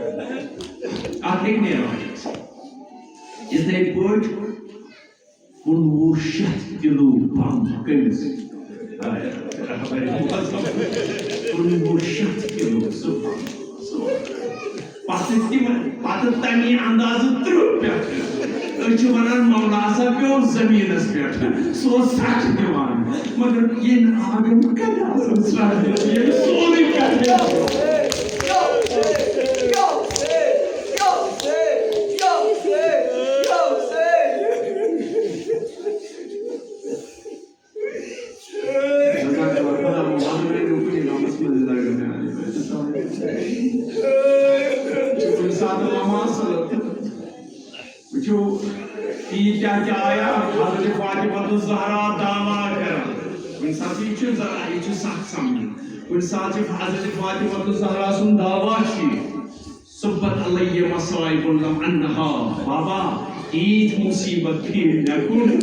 اَتھ ہیٚکہِ نیران۔ یِتھَے پٲٹھۍ کُنوُہ شیٚتھ کِلوٗ بم کٔمِس؟ کُنوُہ شیٚتھ کِلوٗ سُہ بم۔ پتہٕ تِم، پتہٕ تَمی اندازٕ تٕرٛہ پٮ۪ٹھ۔ أسۍ چھِ وَنان، مولا ہسا پیوٚو زٔمیٖنَس پٮ۪ٹھ۔ سُہ اوس سَچ دِوان۔ مگر ییٚمہِ آنگن کَتہِ آسان سَچ؟ ییٚمہِ سورُے کَتہِ آسان؟ وٕچھِو، یہِ کیٛاہ کیٛاہ آیا؟ حضرت فاطمہ الزہرا دعویٰ کران۔ کُنہِ ساتہٕ یہِ چھُ ذرا، یہِ چھُ سخ سمجھُن۔ کُنہِ ساتہٕ چھِ حضرت فاطمہ الزہرا سُنٛد دعویٰ چھُ یہِ۔ صبت علیہ مصائب لو انہا، بابا، ییٖتۍ مُصیبت پھیٖرۍ مےٚ کُن۔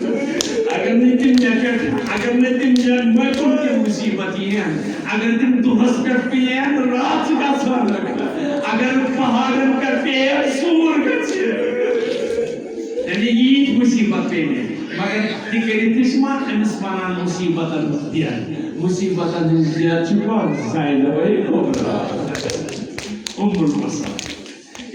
اگر نہٕ تِم مےٚ پٮ۪ٹھ، اگر نہٕ تِم مےٚ، مےٚ کُن تِم مُصیبت یِن، اگر تِم دۄہس پٮ۪ٹھ پیٚین، راتھ گژھن، اگر پہاڑن پٮ۪ٹھ پیٚین، سوٗر گژھِ۔ یعنی ییٖتۍ مُصیبت پیٚیہِ مےٚ۔ مگر تہِ کٔرِتھ تہِ چھِ ما أمِس وَنان مُصیبتن ہٕنٛز دٮ۪د؟ مُصیبتن ہٕنٛز دٮ۪د چھِ کۄس؟ زینبے کُبرا، اُم الوسن۔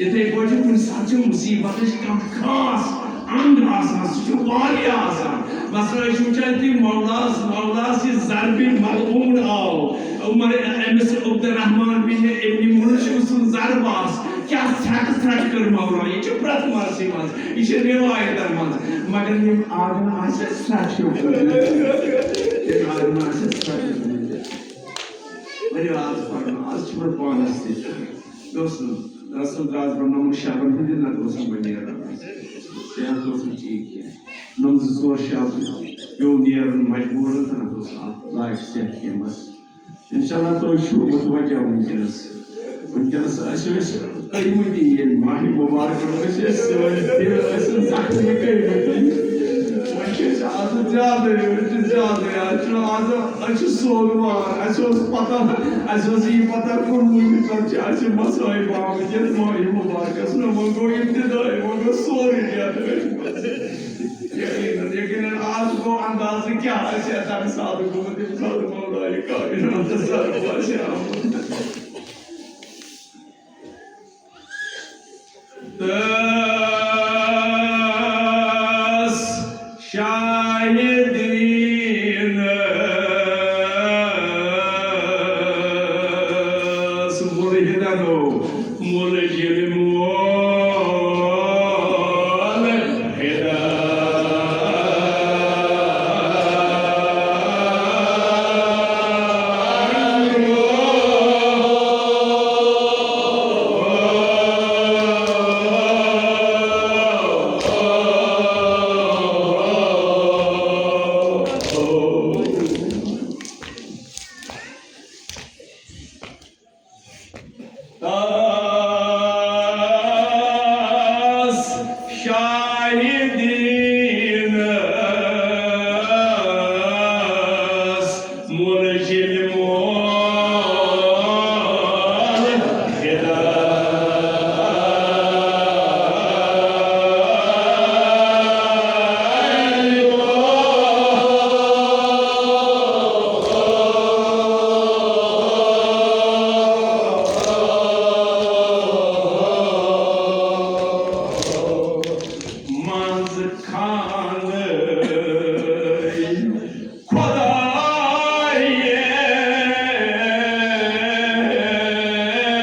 یِتھَے پٲٹھۍ چھُ کُنہِ ساتہٕ چھِ مُصیبتٕچ کانٛہہ خاص انگ آسان، سُہ چھُ واریاہ آسان۔ مثلاً، أسۍ چھِ وٕچھان کہِ مولاس، مولاس یہِ ضربِ ملعون آو، عمر، أمِس عبدالرحمن بن ابن ملجم سُنٛد ضرب آس، کیٛاہ ژھٮ۪ٹہٕ ژھٮ۪ٹہٕ کٔر مولا۔ یہِ چھُ پرٛٮ۪تھ مرثی منٛز، یہِ چھُ رِوایتن منٛز، مگر یِم آگن آسہِ ژھٮ۪ٹھ ہیوٗ کٔرمٕتۍ۔ یِم آگن آسہِ ژھٮ۪ٹھ ہیوٗ کٔرمٕتۍ۔ ؤلِو آز پرنہٕ، آز چھُ مےٚ پانس تہِ۔ مےٚ اوس نہٕ رسول دراز بننومُت شبن ہُنٛد، نتہٕ اوس نہٕ بہٕ نیران۔ صحت اوس نہٕ ٹھیٖک کینٛہہ۔ نۄم زٕ ژور شب پیوٚو نیرُن مجبوٗرن، تہٕ نتہٕ اوس اَتھ لایق صحت کینٛہہ۔ بس، انشاءاللہ تُہۍ چھِو متوجہ وٕنکیٚنس۔ وٕنکیٚنس ٲسۍ أسۍ کٔرمٕتی ییٚلہِ ماہِ مُبارک ٲسۍ أسۍ سٲنۍ دِل ٲسۍ زخمی کٔرمٕتۍ۔ وۄنۍ چھِ أسۍ آز زیادَے، أسۍ چھِ زیادَے۔ اَسہِ چھُ آز، اَسہِ چھُ سوگوار۔ اَسہِ اوس پَتہ، اَسہِ اوس یہِ پَتہ کُنوُہمہِ پٮ۪ٹھ چھِ اَسہِ مصٲیِب آمٕتۍ یَتھ ماہِ مُبارکَس منٛز۔ وۄنۍ گوٚو ابتدٲیی، وۄنۍ گوٚو سورُے کینٛہہ۔ یقیناً، یقیناً آز گوٚو اندازٕ کیٛاہ آسہِ ہے تَمہِ ساتہٕ گوٚمُت ییٚمہِ ساتہٕ مولایہِ کائنات سرو آسہِ ہے آمُت۔ تس شاہدینس ملحدن و ملجم ملحدن۔ تس شاہدینس ملجم ملحدن۔ منٛز خانہٕ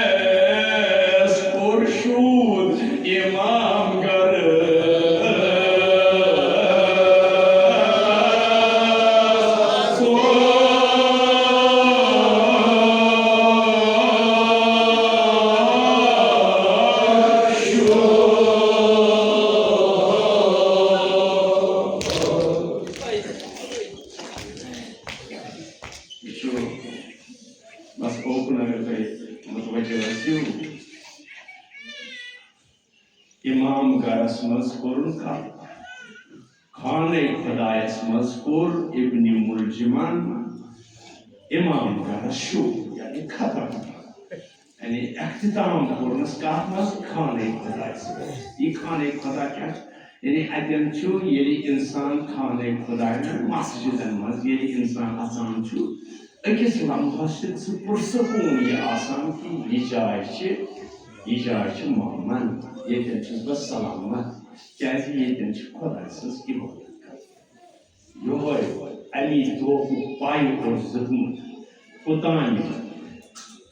خۄدایس کوٚر شوٗد امام گرس۔ یہِ چھُ بس اوکُن اگر تُہۍ متوجہ ٲسِو۔ امام گرس منٛز کوٚرُن خانہٕ، خانہ خدایس منٛز کوٚر ابن ملجمن امام گرس شوٗد، یعنی ختم۔ یعنی اختتام کوٚرنس کتھ منٛز؟ خانہ خدایس منٛز۔ یہِ خانہ خدا کیٛاہ چھُ؟ یعنی اتٮ۪ن چھُ، ییٚلہِ انسان خانہ خدایہِ منٛز، مسجدن منٛز ییٚلہِ انسان اژان چھُ، أکِس لمحس چھِ سُہ پُرسکوٗن یہِ آسان کہِ یہِ جاے چھِ، یہِ جاے چھِ مامن، ییٚتٮ۪ن چھُس بہٕ سلامت، کیٛازِ ییٚتٮ۪ن چھِ خۄداے سٕنٛز عبادت کران۔ یۄہے اَمی دۄہُک پَے اوس دیُتمُت اوٚتام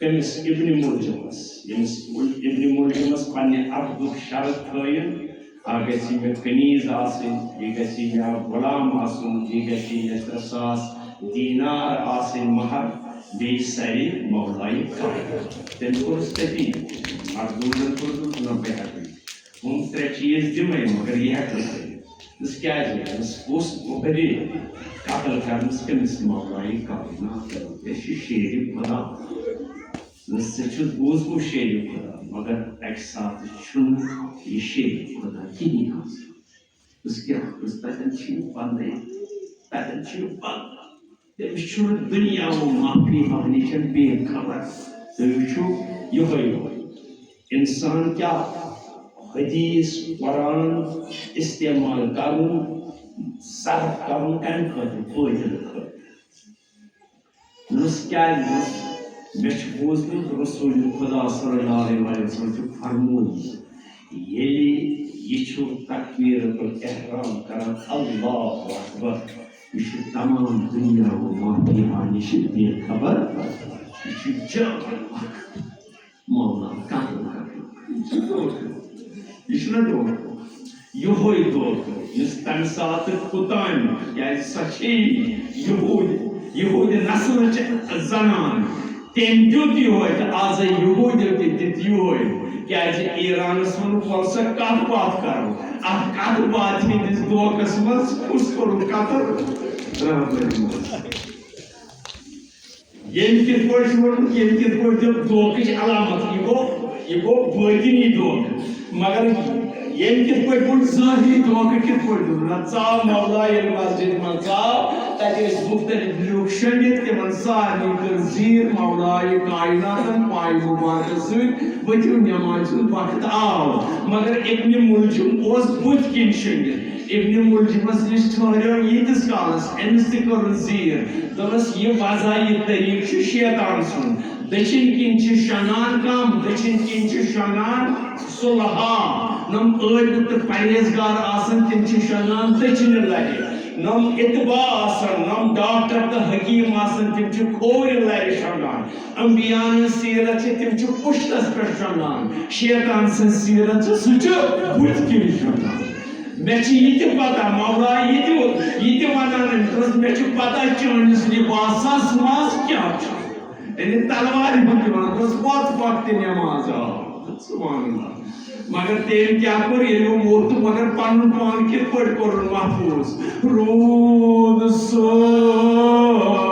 کٔمِس؟ ابن ملجمس۔ ییٚمِس ابن ملجمس پننہِ عقدُک شرط تھٲیِن، اکھ گژھِ مےٚ کنیز آسٕنۍ، بیٚیہِ گژھِ مےٚ اکھ غلام آسُن، بیٚیہِ گژھِ مےٚ ترٛےٚ ساس دینار آسٕنۍ مہر، بیٚیہِ سرِ مولایہِ کائنات۔ تٔمۍ کوٚرُس تٔتی، مخدوٗمن کوٚرُس، دوٚپُس، نہ، بہٕ ہٮ۪کہٕ نہٕ۔ ہُم ترٛےٚ چیٖز دِمے، مگر یہِ ہٮ۪کہٕ نہٕ کٔرِتھ۔ أمِس کیٛازِ؟ أمِس اوس گۄڈٕے قتل کرنس کٔمِس؟ مولایہِ کائنات۔ یہِ چھُ شیرِ خدا۔ أمِس ژےٚ چھُس بوٗزمُت شیرِ خدا، مگر اَکہِ ساتہٕ چھُنہٕ یہِ شیرِ خدا کِہیٖنۍ آسان۔ أمِس کیٛاہ؟ أمِس تَتٮ۪ن چھِ یہِ پَنٕنۍ، تَتٮ۪ن چھِ یہِ پَنٕنۍ۔ تٔمِس چھُنہٕ دُنیا و ما فیہا نِش بے خبر۔ تُہۍ وٕچھِو یِہوٚے یوت۔ اِنسان کیٛاہ حدیث، قرآن استعمال کرُن، صرف کرُن کَمہِ خٲطرٕ؟ فٲیدٕ خٲطرٕ۔ نس کیٛازِ؟ نس مےٚ چھُ بوٗزمُت رسول خدا صلی اللہ علیہ وسلم چھُ فرمومُت، ییٚلہِ یہِ چھُ تکبیرۃ الاحرام کران، اللہ اکبر، یہِ چھُ تمام دُنیا و ما فیہا نِش بے خبر۔ یہِ چھُ جان اکھ مولا قتل کرنُک۔ یہِ چھُ دھوکہٕ۔ یہِ چھُنہ دھوکہٕ؟ یِہوٚے دھوکہٕ، یُس تَمہِ ساتہٕ کوٚتام، کیٛازِ سۄ چھے یہوٗدۍ، یہوٗدۍ نسلٕچ زنان۔ تٔمۍ دیُت یِہوٚے تہٕ آزے یہوٗدیو تہِ دیُت یِہوٚے۔ کیٛازِ ایرانس ووٚنُکھ، وَلہٕ سا کَتھ باتھ کرو۔ اَتھ کَتھ باتھِ ہِنٛدِس دھوکس منٛز کُس کوٚرُن قتل؟ رہبری منٛز۔ ییٚمۍ کِتھ پٲٹھۍ چھُ ووٚنمُت، ییٚمۍ کِتھ پٲٹھۍ دیُت دھوکٕچ علامت؟ یہِ گوٚو، یہِ گوٚو بٲطِنی دھوکہٕ۔ مگر ییٚمۍ کِتھ پٲٹھۍ ووٚن ظٲہری دھوکہٕ کِتھ پٲٹھۍ دیُت؟ نہ ژاو مولا ییٚلہِ مسجد منٛز ژاو، تَتہِ ٲسۍ مُختٔلِف لوٗکھ شٔنگِتھ، تِمن سارنٕے کٔر زیٖر مولایہِ کائناتن پایہِ مُبارکس سۭتۍ، ؤتھِو نٮ۪مازِ ہُنٛد وقت آو۔ مگر ابن ملجم اوس بُتھِ کِنۍ شٔنگِتھ۔ ابن ملجمس نِش ٹھٔہریو ییٖتِس کالس، أمِس تہِ کٔرٕن زیٖر۔ دوٚپنس، یہِ وضع، یہِ طریٖقہٕ چھُ شیطان سُنٛد۔ دٔچھِنۍ کِنۍ چھِ شۄنٛگان کم؟ دٔچھِنۍ کِنۍ چھِ شۄنٛگان صلحاء۔ نۄم عٲبِد تہٕ پرہیزگار آسن، تِم چھِ شۄنٛگان دٔچھِنہِ لرِ۔ نۄم اتباع آسن، نۄم ڈاکٹر تہٕ حکیٖم آسن، تِم چھِ کھورِ لرِ شۄنٛگان۔ انبیاءن ہٕنٛز سیرت چھِ، تِم چھِ پُشتس پٮ۪ٹھ شۄنٛگان۔ شیطان سٕنٛز سیرت چھِ، سُہ چھُ بُتھِ کِنۍ شۄنٛگان۔ مےٚ چھِ یہِ تہِ پتہ، مولا یہِ تہِ، یہِ تہِ ونان أمۍ دوٚپنس، مےٚ چھِ پتہ چٲنِس لباسس منٛز کیٛاہ چھُ۔ یعنی تلوارِ ہُنٛد تہِ ونان، دوٚپنس، وۄتھ پکھ تہِ نٮ۪ماز آو۔ سبحان اللہ۔ مگر تٔمۍ کیٛاہ کوٚر، ییٚلہِ وۄنۍ ووٚتھ تہٕ مگر پنُن پان کِتھ پٲٹھۍ کوٚرُن محفوظ؟ روٗد سوما۔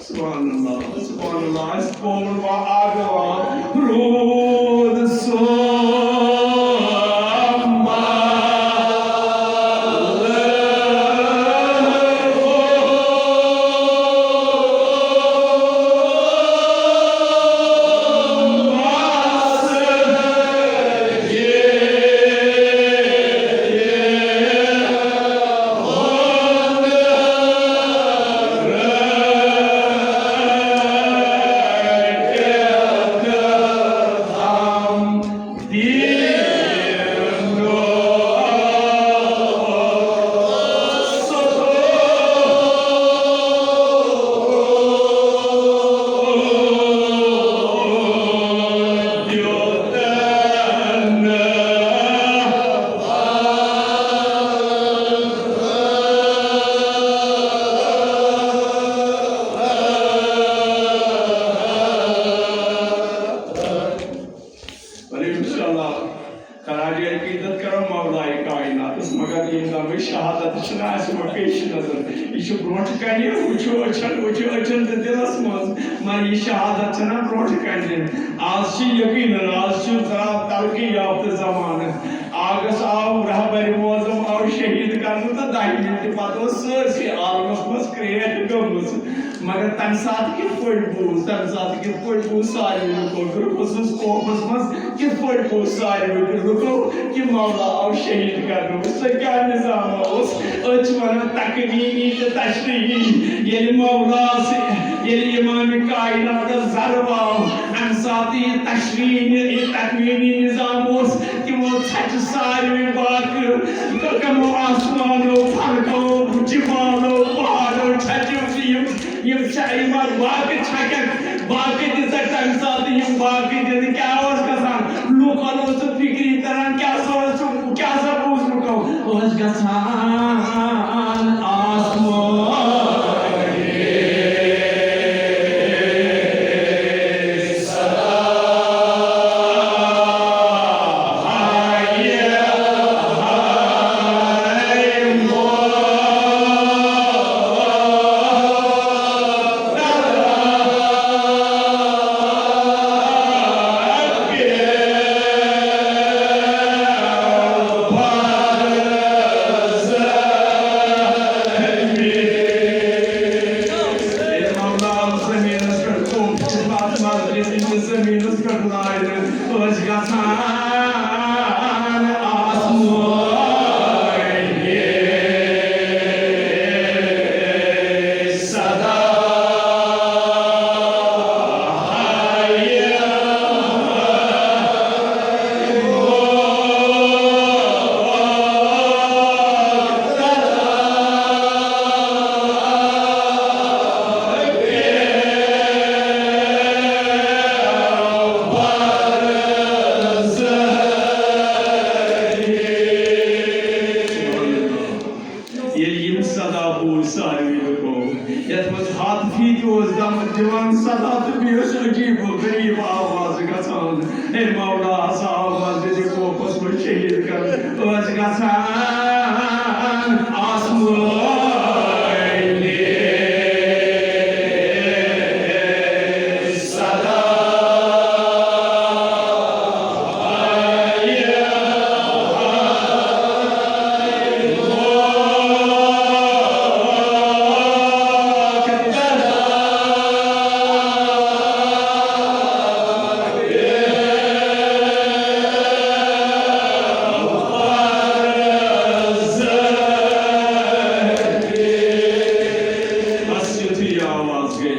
سبحان اللہ، سبحان اللہ، اَسہِ پوٚر وۄنۍ اَکھ وار روٗد سوما۔ وعلیکم السلام۔ خراج عقیدت کرو مولائے کائناتس، مگر ییٚمہِ دۄہ شہادت چھِ نہ آسہِ وۄنۍ پیش نظر، یہِ چھُ برونٛٹھ کنہِ، وٕچھِو أچھن، وٕچھِو أچھن تہٕ دِلس منٛز، مگر یہِ شہادت چھِ نہ برونٛٹھ کنہِ۔ آز چھِ یقیناً، آز چھُ ذرا ترقی یافتہٕ زمانہٕ۔ آگس آو رہبر معظم، آو شہید کرنہٕ تہٕ دَہہِ مِنٹہِ پتہٕ اوس سٲرسٕے عالمس منٛز create گٔمٕژ۔ مگر تَمہِ ساتہٕ کِتھ پٲٹھۍ بوٗز، تَمہِ ساتہٕ کِتھ پٲٹھۍ بوٗز ساروٕے لُکو؟ بالخصوٗص کوفس منٛز کِتھ پٲٹھۍ بوٗز ساروٕے لُکو کہِ مولا آو شہیٖد کرنہٕ؟ وٕچھ سا کیٛاہ نظام اوس۔ أتھۍ چھِ وَنان تکوینی تہٕ تشریحی۔ ییٚلہِ مولا س-، ییٚلہِ امام کائناتس ضرب آو، اَمہِ ساتہٕ یہِ تشریحی، یہِ تکوینی نظام اوس، تِمو ژھچہِ ساروٕے باقہٕ، کمو آسمانو، فلکو، جبالو، پہاڑو چھچہِ یِم، یِم چھا-، یِم باقہٕ چھکن، باقٕے تہِ ژٹہِ تمہِ ساتہٕ یِم باقٕے تہِ۔ تہٕ کیٛاہ اوس گژھان؟ لوٗکن اوس نہٕ فِکری تران، کیٛاہ سا اوس، کیٛاہ سا بوٗز لوٗکو؟ اوس گژھان آسمان۔ زٔمیٖنَس پٮ۪ٹھ کوٚم، اَتھ مسجد تہِ زٔمیٖنَس پٮ۪ٹھ لاینہٕ ٲسۍ گژھان آسمٲنۍ صدا۔ ییٚلہِ یِم صدا بوٗزۍ ساروٕے لُکو، یَتھ منٛز ہاتھ فیٖتہِ اوس دَم دِوان صدا تہٕ بیٚیہِ اوس عجیٖب و غریٖب آواز گژھان۔ اے مولا، سا آو مسجد کوفس منٛز شہیٖد کرنہٕ۔ ٲس گژھان آسمٲنۍ صدا۔ بس یُتھُے یہِ آواز گٔے،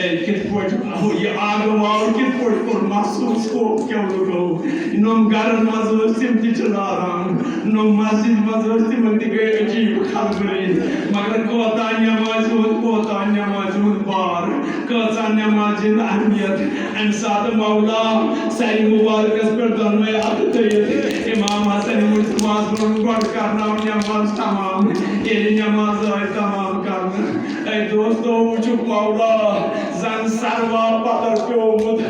اے، کِتھ پٲٹھۍ یہِ آگہٕ واو کِتھ پٲٹھۍ کوٚر محسوٗس کوف کیو لُکو؟ نۄم گرن منٛز ٲسۍ تِم تہِ چھِ لاران، نۄم مسجد منٛز ٲسۍ تِمن تہِ گٔے عجیٖب خلبلی۔ مگر کوتاہ نمازِ ہُنٛد، کوتاہ نمازِ ہُنٛد بار، کۭژاہ نمازِ ہُنٛد اہمیت۔ اَمہِ ساتہٕ مولا سرِ مُبارکس پٮ۪ٹھ دۄنوَے اَتھٕ تھٲیِتھ امام حسن مجتبیٰ ہس ووٚن، گۄڈٕ کرناو نماز تمام۔ ییٚلہِ نماز آے تمام کرنہٕ، اے دوستو، وٕچھُکھ مولا، زن سروا پتھر پیومُت۔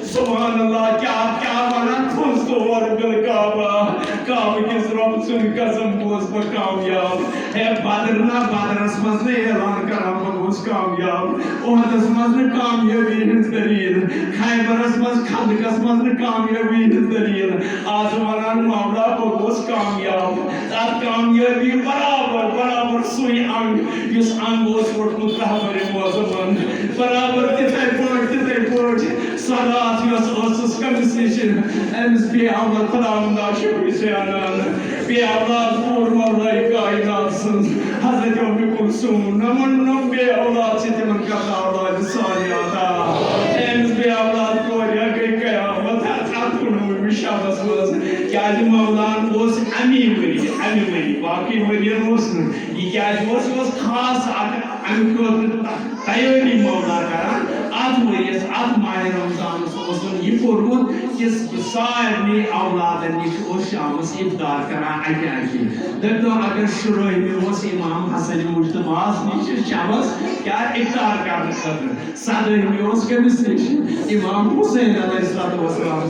سبحان اللہ، کیٛاہ، کیٛاہ ونان تھوٚز تور بالکعبہ۔ کعبہٕ کِس رۄب سُنٛد قسم گوس بہٕ کامیاب۔ ہے بدر نہ، بدرس منٛز نہٕ اعلان کران بہٕ گوس کامیاب۔ احدس منٛز نہٕ کامیٲبی ہٕنٛز دٔلیٖل۔ خیبرس منٛز، خندقس منٛز نہٕ کامیٲبی ہٕنٛز دٔلیٖل۔ آز ونان مولا بہٕ گوس کامیاب۔ تَتھ کامیٲبی برابر، برابر سُے انگ، یُس انگ اوس روٚٹمُت رہبرِ معظمن۔ برابر تِتھے پٲٹھۍ، تِتھے پٲٹھۍ سۄ راتھ یۄس ٲسٕس کٔمِس نِش، أمِس بے اولاد خداوندا شُکرِ سیانان، بے اولاد کوٗر مولائے کائنات سٕنٛز حضرت اُمِ کلثوم۔ نمن نم بے اولاد چھِ تِمن کرنہٕ اولاد صالحہ عطا۔ أمِس بے اولاد کورِ گٔے قیامت۔ اَتھ کُنوُہمہِ شبس منٛز، کیٛازِ مولان اوس اَمی ؤری، اَمی ؤری، باقٕے ؤرین اوس نہٕ۔ یہِ کیٛازِ اوس؟ یہِ اوس خاص اکھ اَمہِ خٲطرٕ تیٲری مولا کران۔ اَتھ ؤریَس، اَتھ ماہِ رمضانَس اوسُن یہِ کوٚرمُت کہِ سارنٕے اولادن نِش اوس شامس افطار کران اَکہِ اَکہِ۔ دٔپۍتو، اگر شُرٲہمہِ اوس امام حسن مجتبیٰ ہس نِش شامس کیٛاہ افطار کرنہٕ خٲطرٕ، سدٲہمہِ اوس کٔمِس نِش؟ امام حسین علیہ الصلوۃ والسلام۔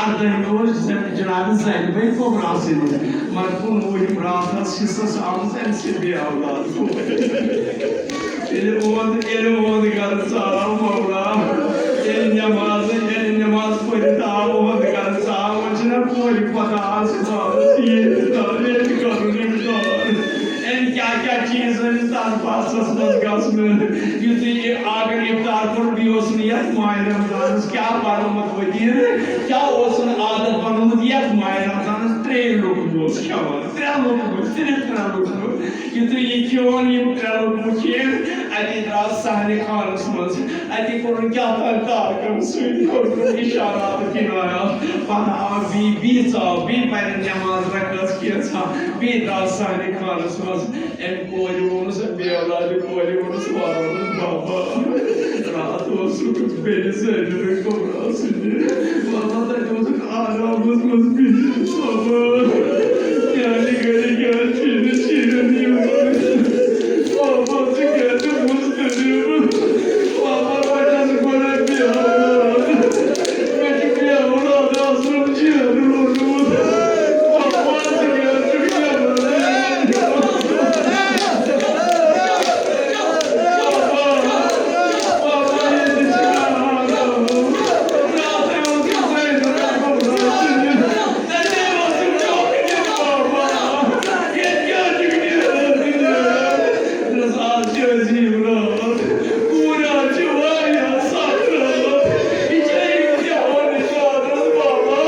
اردٲہمہِ اوس جناب زینبِ کبریٰ سٕے نِش۔ مگر کُنوُہِم راتھ ٲس حصس آمٕژ أمۍ سٕنٛدِ بے اولاد کورِ۔ ییٚلہِ اُہُنٛد، ییٚلہِ اُہُنٛد گرٕ ژاو مولا، ییٚلہِ نٮ۪ماز، ییٚلہِ نٮ۪ماز پٔرِتھ آو اُہُنٛد گرٕ ژاو، وۄنۍ چھِنہ کورِ پتہ آسان، ییٚتہِ تہِ ترُن، ییٚتہِ تہِ کرُن، ییٚتہِ تہِ کرُن۔ تَتھ بَسَس منٛز گژھُن۔ یُتھُے یہِ اگر اِفطار کوٚر، بیٚیہِ اوس نہٕ یَتھ ماہِ رمضانَس کیٛاہ بَنومُت وٕنہِ، کیٛاہ اوسُن عادت بَنومُت یَتھ ماہِ رمضانَس؟ ترٛے لُقمہٕ اوس کھٮ۪وان، ترٛےٚ لُقمہٕ، صرف ترٛےٚ لُقمہٕ۔ یُتھُے یہِ کھیوٚن، یِم ترٛےٚ لُقمہٕ کھیٚن، اَتی درٛاو صحنہِ خانَس منٛز۔ اَتی کوٚرُن کیٛاہ تام طارقَن سۭتۍ، کوٚرُن اِشارات کِنایات، پَتہٕ آو بیٚیہِ، بیٚیہِ ژاو، بیٚیہِ پَرن نٮ۪ماز رَکٲژ کینٛژھا، بیٚیہِ درٛاو صحنہِ خانَس منٛز۔ أمۍ کورِ ووٚنُس، أمۍ بے اولادِ کورِ ووٚنُس، وارٕ ووٚنُس، بابا، راتھ اوسُکھ بیٚنہِ زٲنِبہِ کُبرا سٕنٛدِ، بابا، تَتہِ اوسُکھ آرامَس منٛز بِہِتھ، بابا۔ میٛانہِ گَرِ کیٛازِ چھِنہٕ شیٖرِتھ یِوان؟ بابا، ژٕ کیٛازِ مُضطرب؟ بابا، بہٕ چھَس گۄڈَے بے اولاد۔ مےٚ چھُ بے اولاد آسُن جان روٗدمُت۔ بابا، ژٕ کیٛازِ چھُکھ یَوان؟ بابا، بابا، ییٚتہِ چھِ مےٚ آرام۔ راتھٕے اوسُس زٲنِبَس گوٚمُت۔ تَتے اوسُم چوکہٕ دِتھ، بابا۔ ییٚتہِ کیٛاہ چھُکھ نیران؟ دوٚپمَس، آز چھِ عجیٖب راتھ۔ کوٗرِ آز چھِ واریاہ سخ رٲژ۔ یہِ چھےٚ اِمتِحان راتھ، بابا۔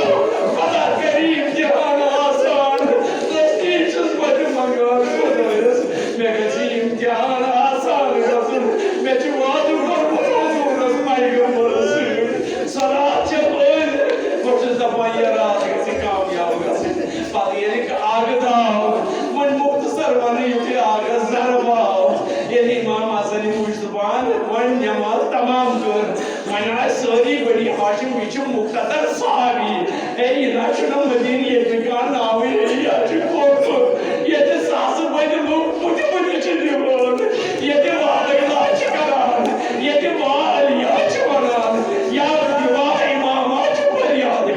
خۄدا کَرِ اِمتِحان آسان۔ دٔستی چھُس بہٕ تہِ منٛگان خۄدایَس، مےٚ گژھِ یہِ اِمتِحان آسان گژھُن۔ مےٚ چھُ وعدٕ کوٚرمُت حضوٗرَس پیغمبرَس سۭتۍ۔ سۄ راتھ چھےٚ وٲلۍ۔ بہٕ چھُس دَپان، یہِ راتھ گژھِ کامیاب گژھٕنۍ۔ پَتہٕ ییٚلہِ آگہٕ درٛاو، وۄنۍ مُختصر وَنہٕ، یُتھُے آگَس ضرب آو، ییٚلہِ اِمام حسن مُجتبیٰ ہَن وۄنۍ نٮ۪ماز تمام کٔر، وۄنۍ آے سٲری بٔنی ہاشم، یہِ چھُ مُقتدر صحابی۔ ہے، یہِ نہ چھُنہٕ مدیٖنہٕ ییٚتہِ کانٛہہ ناوٕے، ہے، یہِ چھُ کوٚت کوٚت؟ ییٚتہِ ساسہٕ بٔدۍ لُکھ مُتہِ مُتہِ چھِ دِوان، ییٚتہِ وعدٕ خلاف چھِ کران، ییٚتہِ والیہ چھِ وَنان، یا دِوا اِمامہ چھِ فریاد۔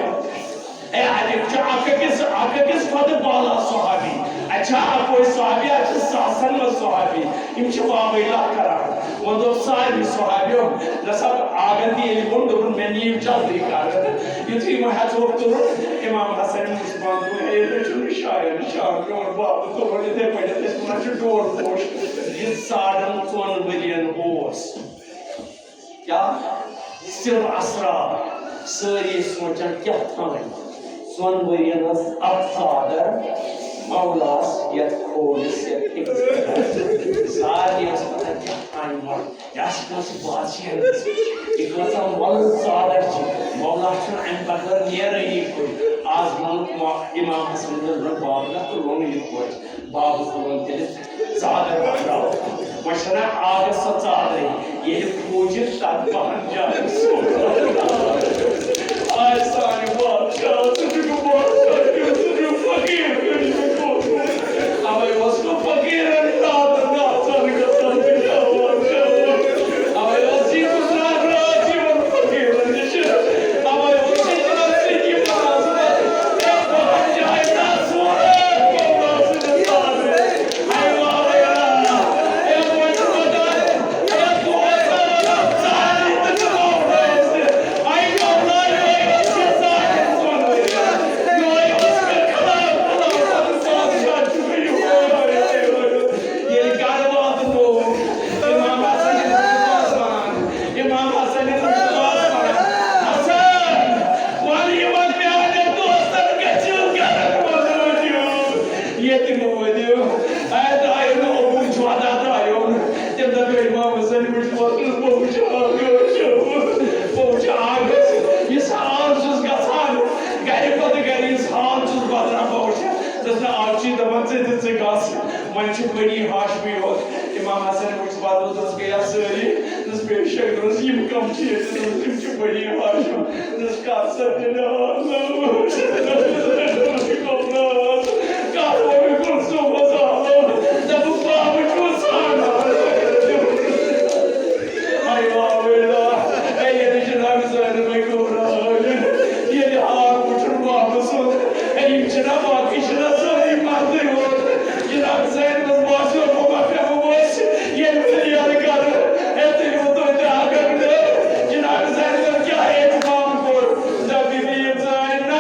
ہے، اَتہِ چھُ اکھ أکِس، اکھ أکِس کھۄتہٕ بالا صحابی۔ اَتہِ چھا اَکوے صحابی، اَتہِ چھِ ساسَن منٛز صحابی۔ یِم چھِ واویلا کران۔ وۄنۍ دوٚپ سارنٕے صحابیو، نہ سا، آگن تہِ ییٚلہِ ووٚن، دوٚپُن، مےٚ نِیِو جلدی کرٕ۔ یُتھُے وۄنۍ ہٮ۪ژوکھ تُلُن، اِمام حسن مُجتبیٰ ہَن دوٚپ، ہے، مےٚ چھُنہٕ شاید شام پیوٚمُت، بابہٕ تُلُن یِتھَے پٲٹھۍ، أسۍ ما چھِ ڈوٹھ پوش۔ یہِ ساڑن ژۄن ؤرِین اوس۔ کیٛاہ؟ سِر اسرار۔ سٲری سونٛچان کیٛاہ تام۔ ژۄن ؤرِین ٲس اکھ ژادر مولاہَس یَتھ کھوورِس یَتھ أکِس۔ سارنٕے ٲس پتہ کیٛاہ تام وَنُن۔ یہِ آسہِ کٲنٛسہِ بادشاہن دِژمٕژ۔ یہِ کۭژاہ وۄلُر ژادر چھِ۔ مولا چھُنہٕ اَمہِ بغٲر نیرٲنی کُنہِ۔ آز ووٚنُکھ ما-، اِمام حسن بن بابلہ تہٕ ووٚن یِتھ پٲٹھۍ۔ بابہٕ تُلُن تیٚلہِ ژادر پَکناوُن۔ وۄنۍ چھَنا آگس سۄ ژادرٕے، ییٚلہِ کھوٗجہِ تَتھ بَہَن جایَن سُہ۔ آے سانہِ بادشاہ، ژٕ چھُکھ بادشاہ کِنہٕ ژٕ چھُکھ فقیٖر کِنہٕ چھُکھ فقیٖر؟ اَوَے اوس نہٕ فقیٖرَن راتَن ناژَن گژھان تہٕ کھٮ۪وان چٮ۪وان۔ اَوَے اوس یہِ گُزران راتھ یِمَن فقیٖرَن نِش۔ اَوَے اوس یہِ جناب صدیق اعظم، اے بہت جائے نہ سورہ کو نہ سجدہ۔ ییٚتہِ مہٕ ؤنِو، اے دایہِ نہٕ ابوٗ چھُ ادا درٛایو نہٕ۔ تٔمۍ دَپیو اِمام حسن وٕچھ وۄتُس، بہٕ وٕچھِ آگٲش، بہٕ وٕچھِ آگٲش۔ یُس حال چھُس گژھان، گَرِ پَتہٕ گَرِ یُس حال چھُس بَدلان، بہٕ وٕچھِ۔ دوٚپُس نہ، آز چھُے دَپان ژٕ تہِ ژٕ گژھ، وۄنۍ چھِ بٔنی ہاشمی یوت۔ اِمام حسن وٕچھ پَتہٕ، دوٚپُس گٔیا سٲری؟ دوٚپُس بے شک، دوٚپُس یِم کَم چھِ ییٚتہِ؟ دوٚپُس یِم چھِ بٔنی ہاشم۔ دوٚپُس کَر سا تیٚلہِ آز؟ کَر وۄنۍ کوٚر صُبحَس آو؟ دوٚپُکھ بابہٕ چھُس اَنان۔ اے واہ، اے واہ۔ اے ییٚلہِ جناب زینبے گوٚبراے، ییٚلہِ آو وٕچھُن بابہٕ سُنٛد، اے یِم چھِنہ باقٕے چھِنہ سٲری مردٕے یوت۔ جناب زینبَس باسیو بہٕ ما پیٚمہٕ ؤسۍ، ییٚلہِ بہٕ نیرٕ گرٕ، اے تُہۍ وٕچھِو تُہۍ تہِ اگر نہٕ جناب زینبَن کیٛاہ اہتمام کوٚر، دَپہِ بی بی زینب۔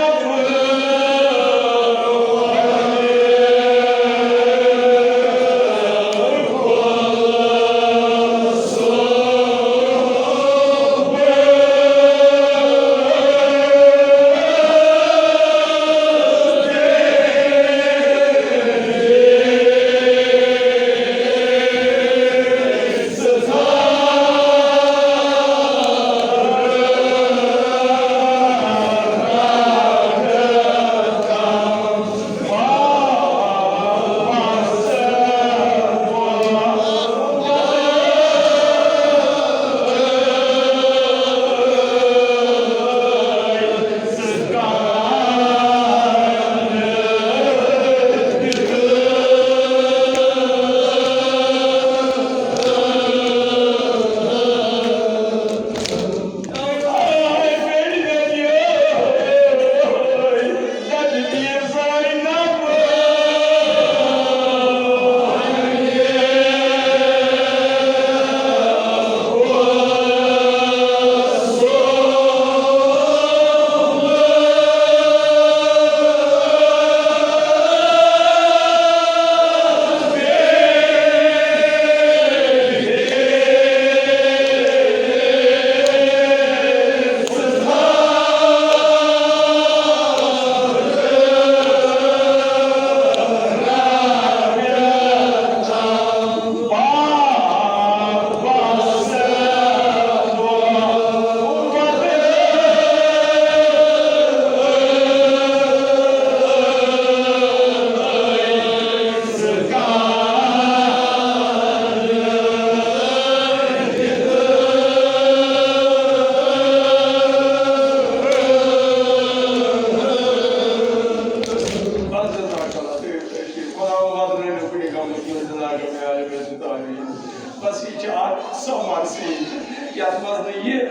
بس، یہِ چھِ اکھ سۄ مرثیہ، یتھ منٛز نہٕ یہِ،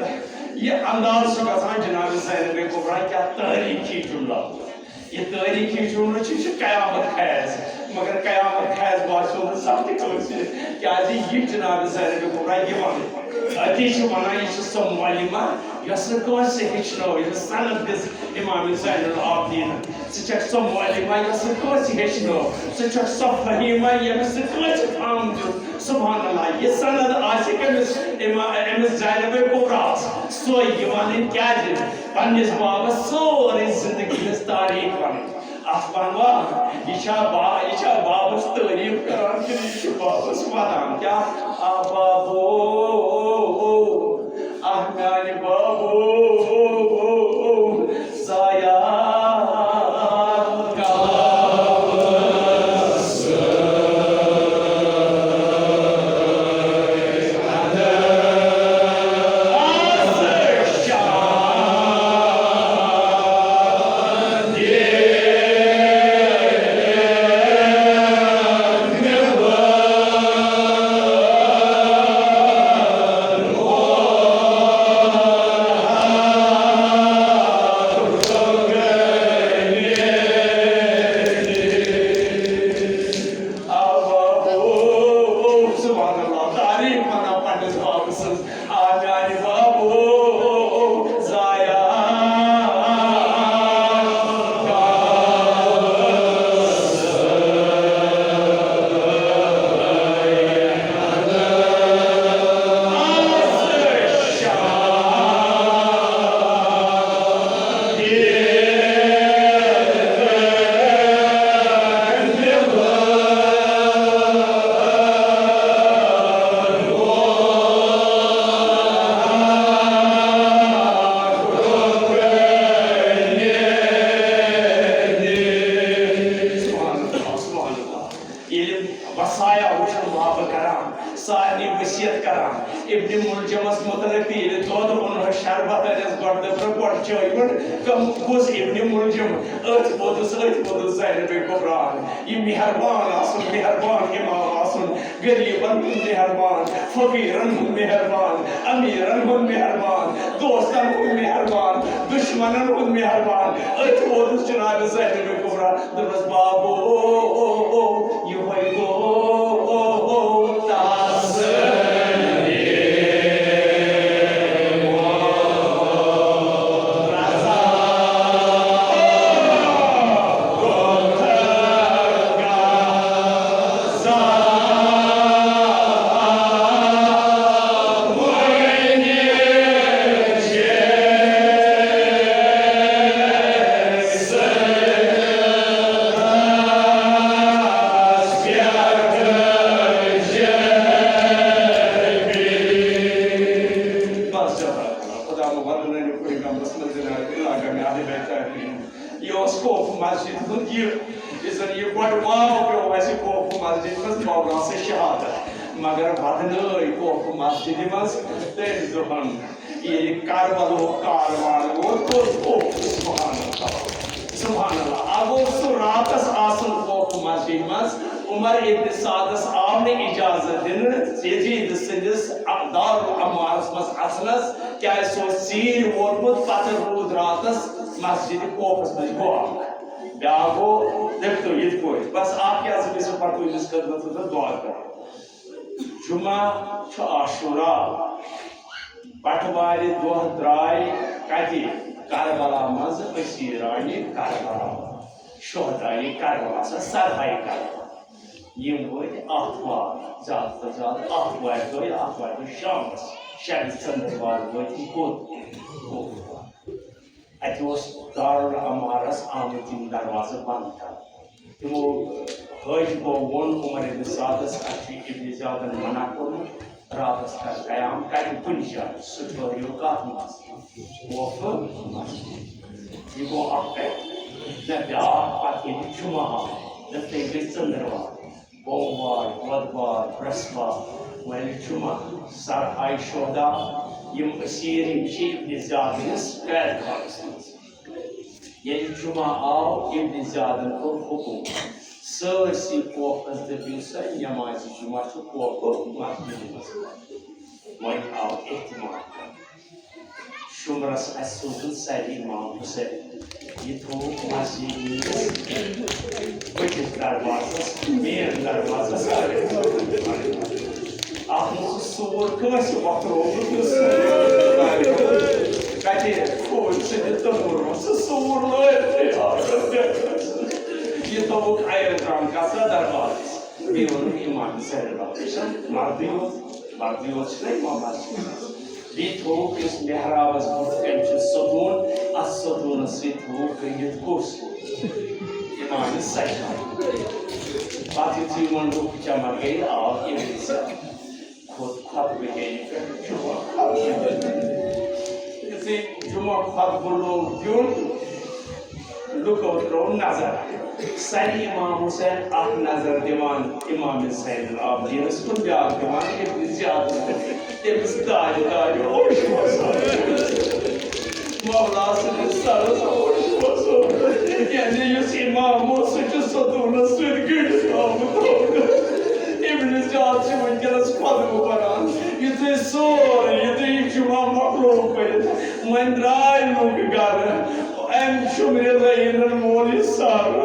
یہِ انداز چھُ گژھان جناب زینب کبریٰ کیٛاہ تٲریٖخی جملہ۔ یہِ تٲریٖخی جملہٕ چھُ، یہِ چھُ قیامت خیز، مگر قیامت خیز باسیٚو نہٕ زانٛہہ تہِ کٲنٛسہِ، کیٛازِ یہِ جناب زینب کبریٰ یہِ ونٕنۍ۔ أتی چھِ ونان، یہِ چھِ سۄ معلمہ یۄس نہٕ کٲنٛسہِ ہیٚچھنٲو، ییٚمِس سند دِژ امام زین العابدین۔ ژٕ چھکھ سۄ معلمہ یۄس نہٕ کٲنٛسہِ ہیٚچھنٲو، ژٕ چھکھ سۄ فہیمہ ییٚمِس نہٕ کٲنٛسہِ فہم دیُت۔ سبحان اللہ، یہِ سند آسہِ کٔمِس؟ اما-، أمِس زینب کبریٰ ہس۔ سۄے یہِ ونٕنۍ کیٛازِ؟ پننِس بابس سٲرٕے زندگی ہٕنٛز تاریخ ونٕنۍ۔ اتھ ونوا، یہِ چھا با-، یہِ چھا بابس تعریف کران کِنہٕ یہِ چھُ بابس ونان؟ کیٛاہ؟ آ بابو، آہ میانہِ بابو، ضایع سبحان اللہ، تعریف ونان پننِس بابہٕ سٕنٛز۔ آ میانہِ بابو، ضایع سبحان اللہ، سبحان اللہ۔ ییٚلہِ وصایا وٕچھُن بابہٕ کران، سارنٕے وصیت کران۔ ابن ملجمس متعلق تہِ ییٚلہِ دۄد اوٚنہس، شربت انٮ۪س، گۄڈٕ دٔپنس، گۄڈٕ چٲے گۄڈٕ، کم کُس ابن ملجم؟ أتھۍ ووٚدُس، أتھۍ ووٚدُس زینب کبریٰ۔ یہِ مہربان آسُن، مہربان امام آسُن، غریبن ہُنٛد مہربان، فقیرن ہُنٛد مہربان، امیرن ہُنٛد مہربان، دوستن ہُنٛد مہربان، دشمنن ہُنٛد مہربان۔ أتھۍ ووٚدُس جناب زینب کبریٰ۔ دوٚپمَس، بابو، یِہوٚے گوٚو تَس۔ بس جزاک اللہ، خدا مبارک نٲنِو پیغمبرس منٛز زِناد علاقہ میں اہل بیت آمین۔ یہِ اوس کوفہٕ مسجد ہُنٛد یہِ، یُس زن یہِ گۄڈٕ واو پیوٚو اَسہِ کوفہٕ مسجد منٛز، مولانا سے شہادت، مگر ودنٲے کوفہٕ مسجد منٛز تٔمۍ دۄہن۔ ییٚلہِ کربلُک کاروان ووت، توٚت اوس۔ سبحان اللہ، سبحان اللہ۔ اَ گوٚو سُہ راتس آسُن کوفہٕ مسجد منٛز۔ عمر ابن سعدس آو نہٕ اجازت دِنہٕ یزید سٕنٛدِس دارالعمارس منٛز اژنس، کیازِ سُہ اوس ژیٖرۍ ووتمُت، پتہٕ روٗد راتس مسجد کوفس منٛز گوٚو۔ بیٛاکھ گوٚو، دٔپتو یِتھ پٲٹھۍ، بس اکھ کیٛاہ زٕ گٔژھِو پتہٕ أمِس خدمتس منٛز دعا کرٕنۍ۔ جمعہ چھُ عاشورا۔ بٹوارِ دۄہ درٛاے کتہِ؟ کربلا منٛز اسیرانِ کربلا، شہدائے کربلا، سۄ سرہائے کربلا۔ یِم وٲتۍ آتھوار، زیادٕ کھۄتہٕ زیادٕ آتھوارِ دۄہ، آتھوارِ دۄہ شامس، شبِ ژٔنٛدٕروارِ وٲتۍ یِم کوٚت؟ کوٚت؟ اتہِ اوس دارالعمارس آمٕتۍ یِم دروازٕ بنٛد کرنہٕ۔ تِمو حٲجِبو ووٚن عمر ابن سعدس، اسہِ چھُ ابن زیادن منع کوٚرمُت راتس کر قیام، کرِ کُنہِ جایہِ۔ سُہ ٹھٔہریو کتھ منٛز؟ کوفہٕ مسجد۔ یہِ گوٚو اکھ کتھ۔ نہ، بیٛاکھ پتہٕ ییٚلہِ جمعہ آو، نہ، تیٚلہِ گٔے ژٔنٛدٕروار۔ بوموار، بۄدوار، برٛٮ۪سوار، وۄنۍ جمعہ، سرہائے شہدا، یِم اسیر یِم چھِ ابن زیادنِس قید خانس منٛز۔ ییٚلہِ جمعہ آو، ابن زیادن کوٚر حکم، سٲرسٕے کوفس دٔپِو سا، نٮ۪مازِ جمعہ چھُ کوفہٕ مسجدِ منٛز۔ وۄنۍ آو اہتمام کرنہٕ۔ شُمرس آسہِ سوزُن سرِ امام حسین۔ یہِ تھوٚوُکھ مسجدِ منٛز بٔٹھِس دروازس، مین دروازس۔ اتھ منٛز چھُ سوٗر کٲنٛسہِ وۄتھروومُت نہٕ سوٗر۔ کتہِ کھوٗج سٕنٛدِ توٚمُل منٛز سُہ سوٗر لٲرتھٕے آو۔ یہِ تھوٚوُکھ اَیَل ترٛام کسا دروازس۔ بیٚیہِ ووٚنُکھ امام حسین رضی اللہ عنہ، مردٕے یوت، مردٕے یوت چھُنہ امام مسجد۔ بیٚیہِ تھوٚوُکھ یُس محرابس بُتھِ کنہِ چھُ ستوٗن، اتھ ستوٗنس سۭتۍ تھوٚوُکھ گٔنٛڈِتھ کُس؟ امام سجاد۔ پتہٕ یُتھُے وۄنۍ لُکھ جمع گٔے، آو ابن زیاد۔ خود خطبہٕ ہیٚیہِ پٮ۪ٹھ جمعہ خطبہٕ۔ یُتھُے جمعہ خطبہٕ لوگ دیُن، لُکو ترٛوو نظر۔ سرِ امام حسین اکھ نظر دِوان امام زین العابدینس کُن، بیٛاکھ دِوان ابن زیادس کُن۔ تٔمِس دارِ دارِ اوش وسان۔ مولا سٕنٛدِس سرس اوش وسان۔ یعنی یُس امام اوس، سُہ چھُ ستوٗنس سۭتۍ گٔنٛڈِتھ آمُت۔ ابن زیاد چھِ وٕنکیٚنس خطبہٕ پران۔ یُتھُے سورُے، یُتھُے یہِ جمعہ مۄکلوو پٔرِتھ، وۄنۍ درٛاے لُکھ گرٕ۔ أمۍ شُمرِ لٲگِن وول یہِ سر۔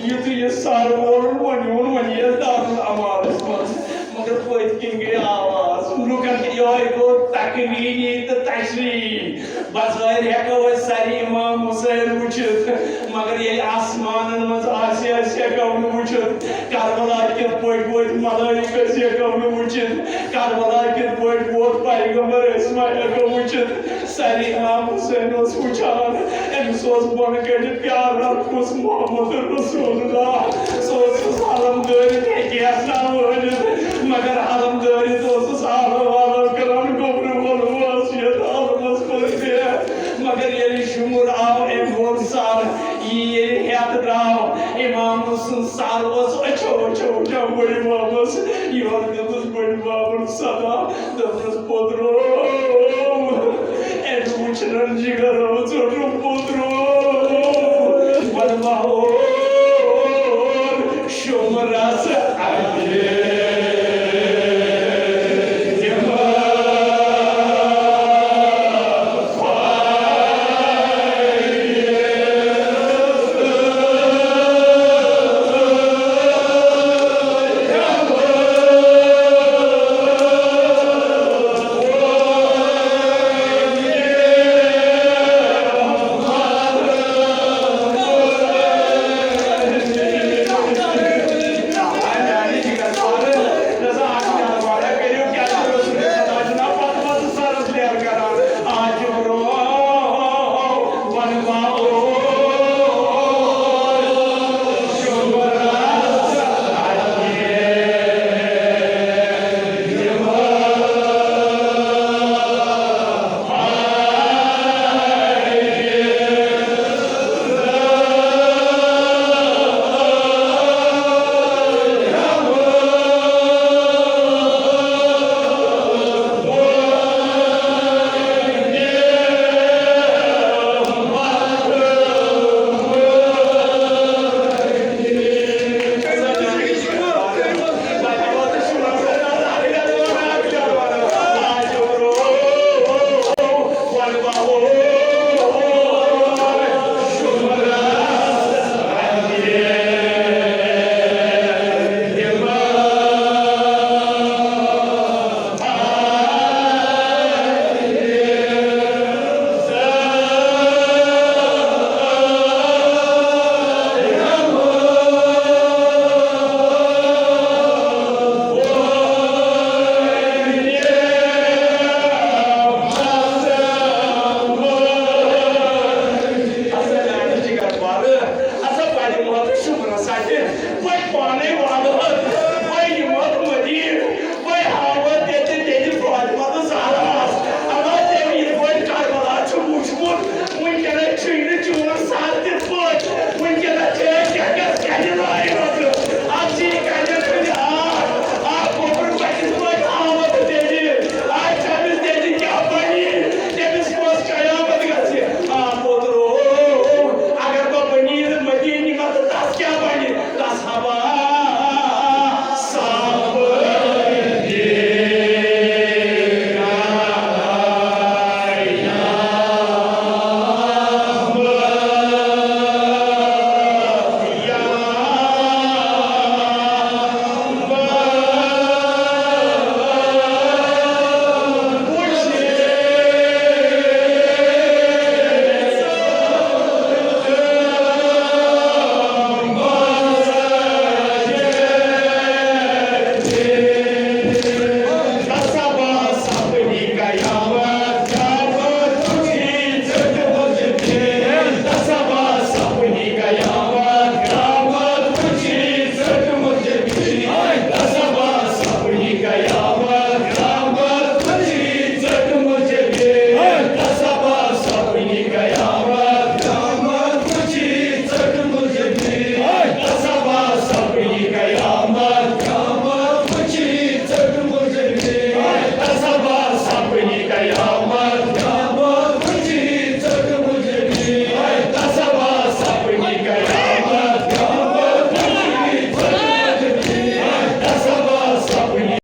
یُتھُے یہِ سر وولُن، وۄنۍ اوٚن، وۄنۍ یِیَس دارالامالَس منٛز۔ مگر پٔتۍ کِنۍ گٔے آواز، لُکن یِہوٚے گوٚو تکوینی تہٕ تشریح۔ بظٲہِر ہٮ۪کو أسۍ سرِ امام حسین وٕچھِتھ، مگر ییٚلہِ آسمانن منٛز آسہِ، أسۍ ہٮ۪کو نہٕ وٕچھِتھ۔ کربلا کِتھ پٲٹھۍ وٲتۍ ملٲیِکہٕ، أسۍ ہٮ۪کو نہٕ وٕچھِتھ۔ کربلا کِتھ پٲٹھۍ ووت پیغمبر، أسۍ ما ہٮ۪کو وٕچھِتھ۔ سرِ امام حسین اوس وٕچھان، أمِس اوس بۄنہٕ کَنہِ پیاران کُس؟ محمد رسول اللہ۔ سُہ اوسُس علم دٲرِتھ ہیٚکہِ ہا نہ وٲلِتھ، مگر علم دٲرِتھ اوسُس آلو آلو کران، گوٚبرٕ وول اوس یَتھ عالمس منٛز تہِ۔ مگر ییٚلہِ شُمُر آو، أمۍ ووٚن سر، یہِ ییٚلہِ ہٮ۪تھ درٛاو، امام سُنٛد سر اوس أچھو أچھو وٕچھان بٔڑِ ببس۔ یورٕ دیُتُس بٔڑِ ببن صدا، دوٚپنَس، پوٚدرو، أمۍ وٕچھنَن جِگرو ژوٚٹُم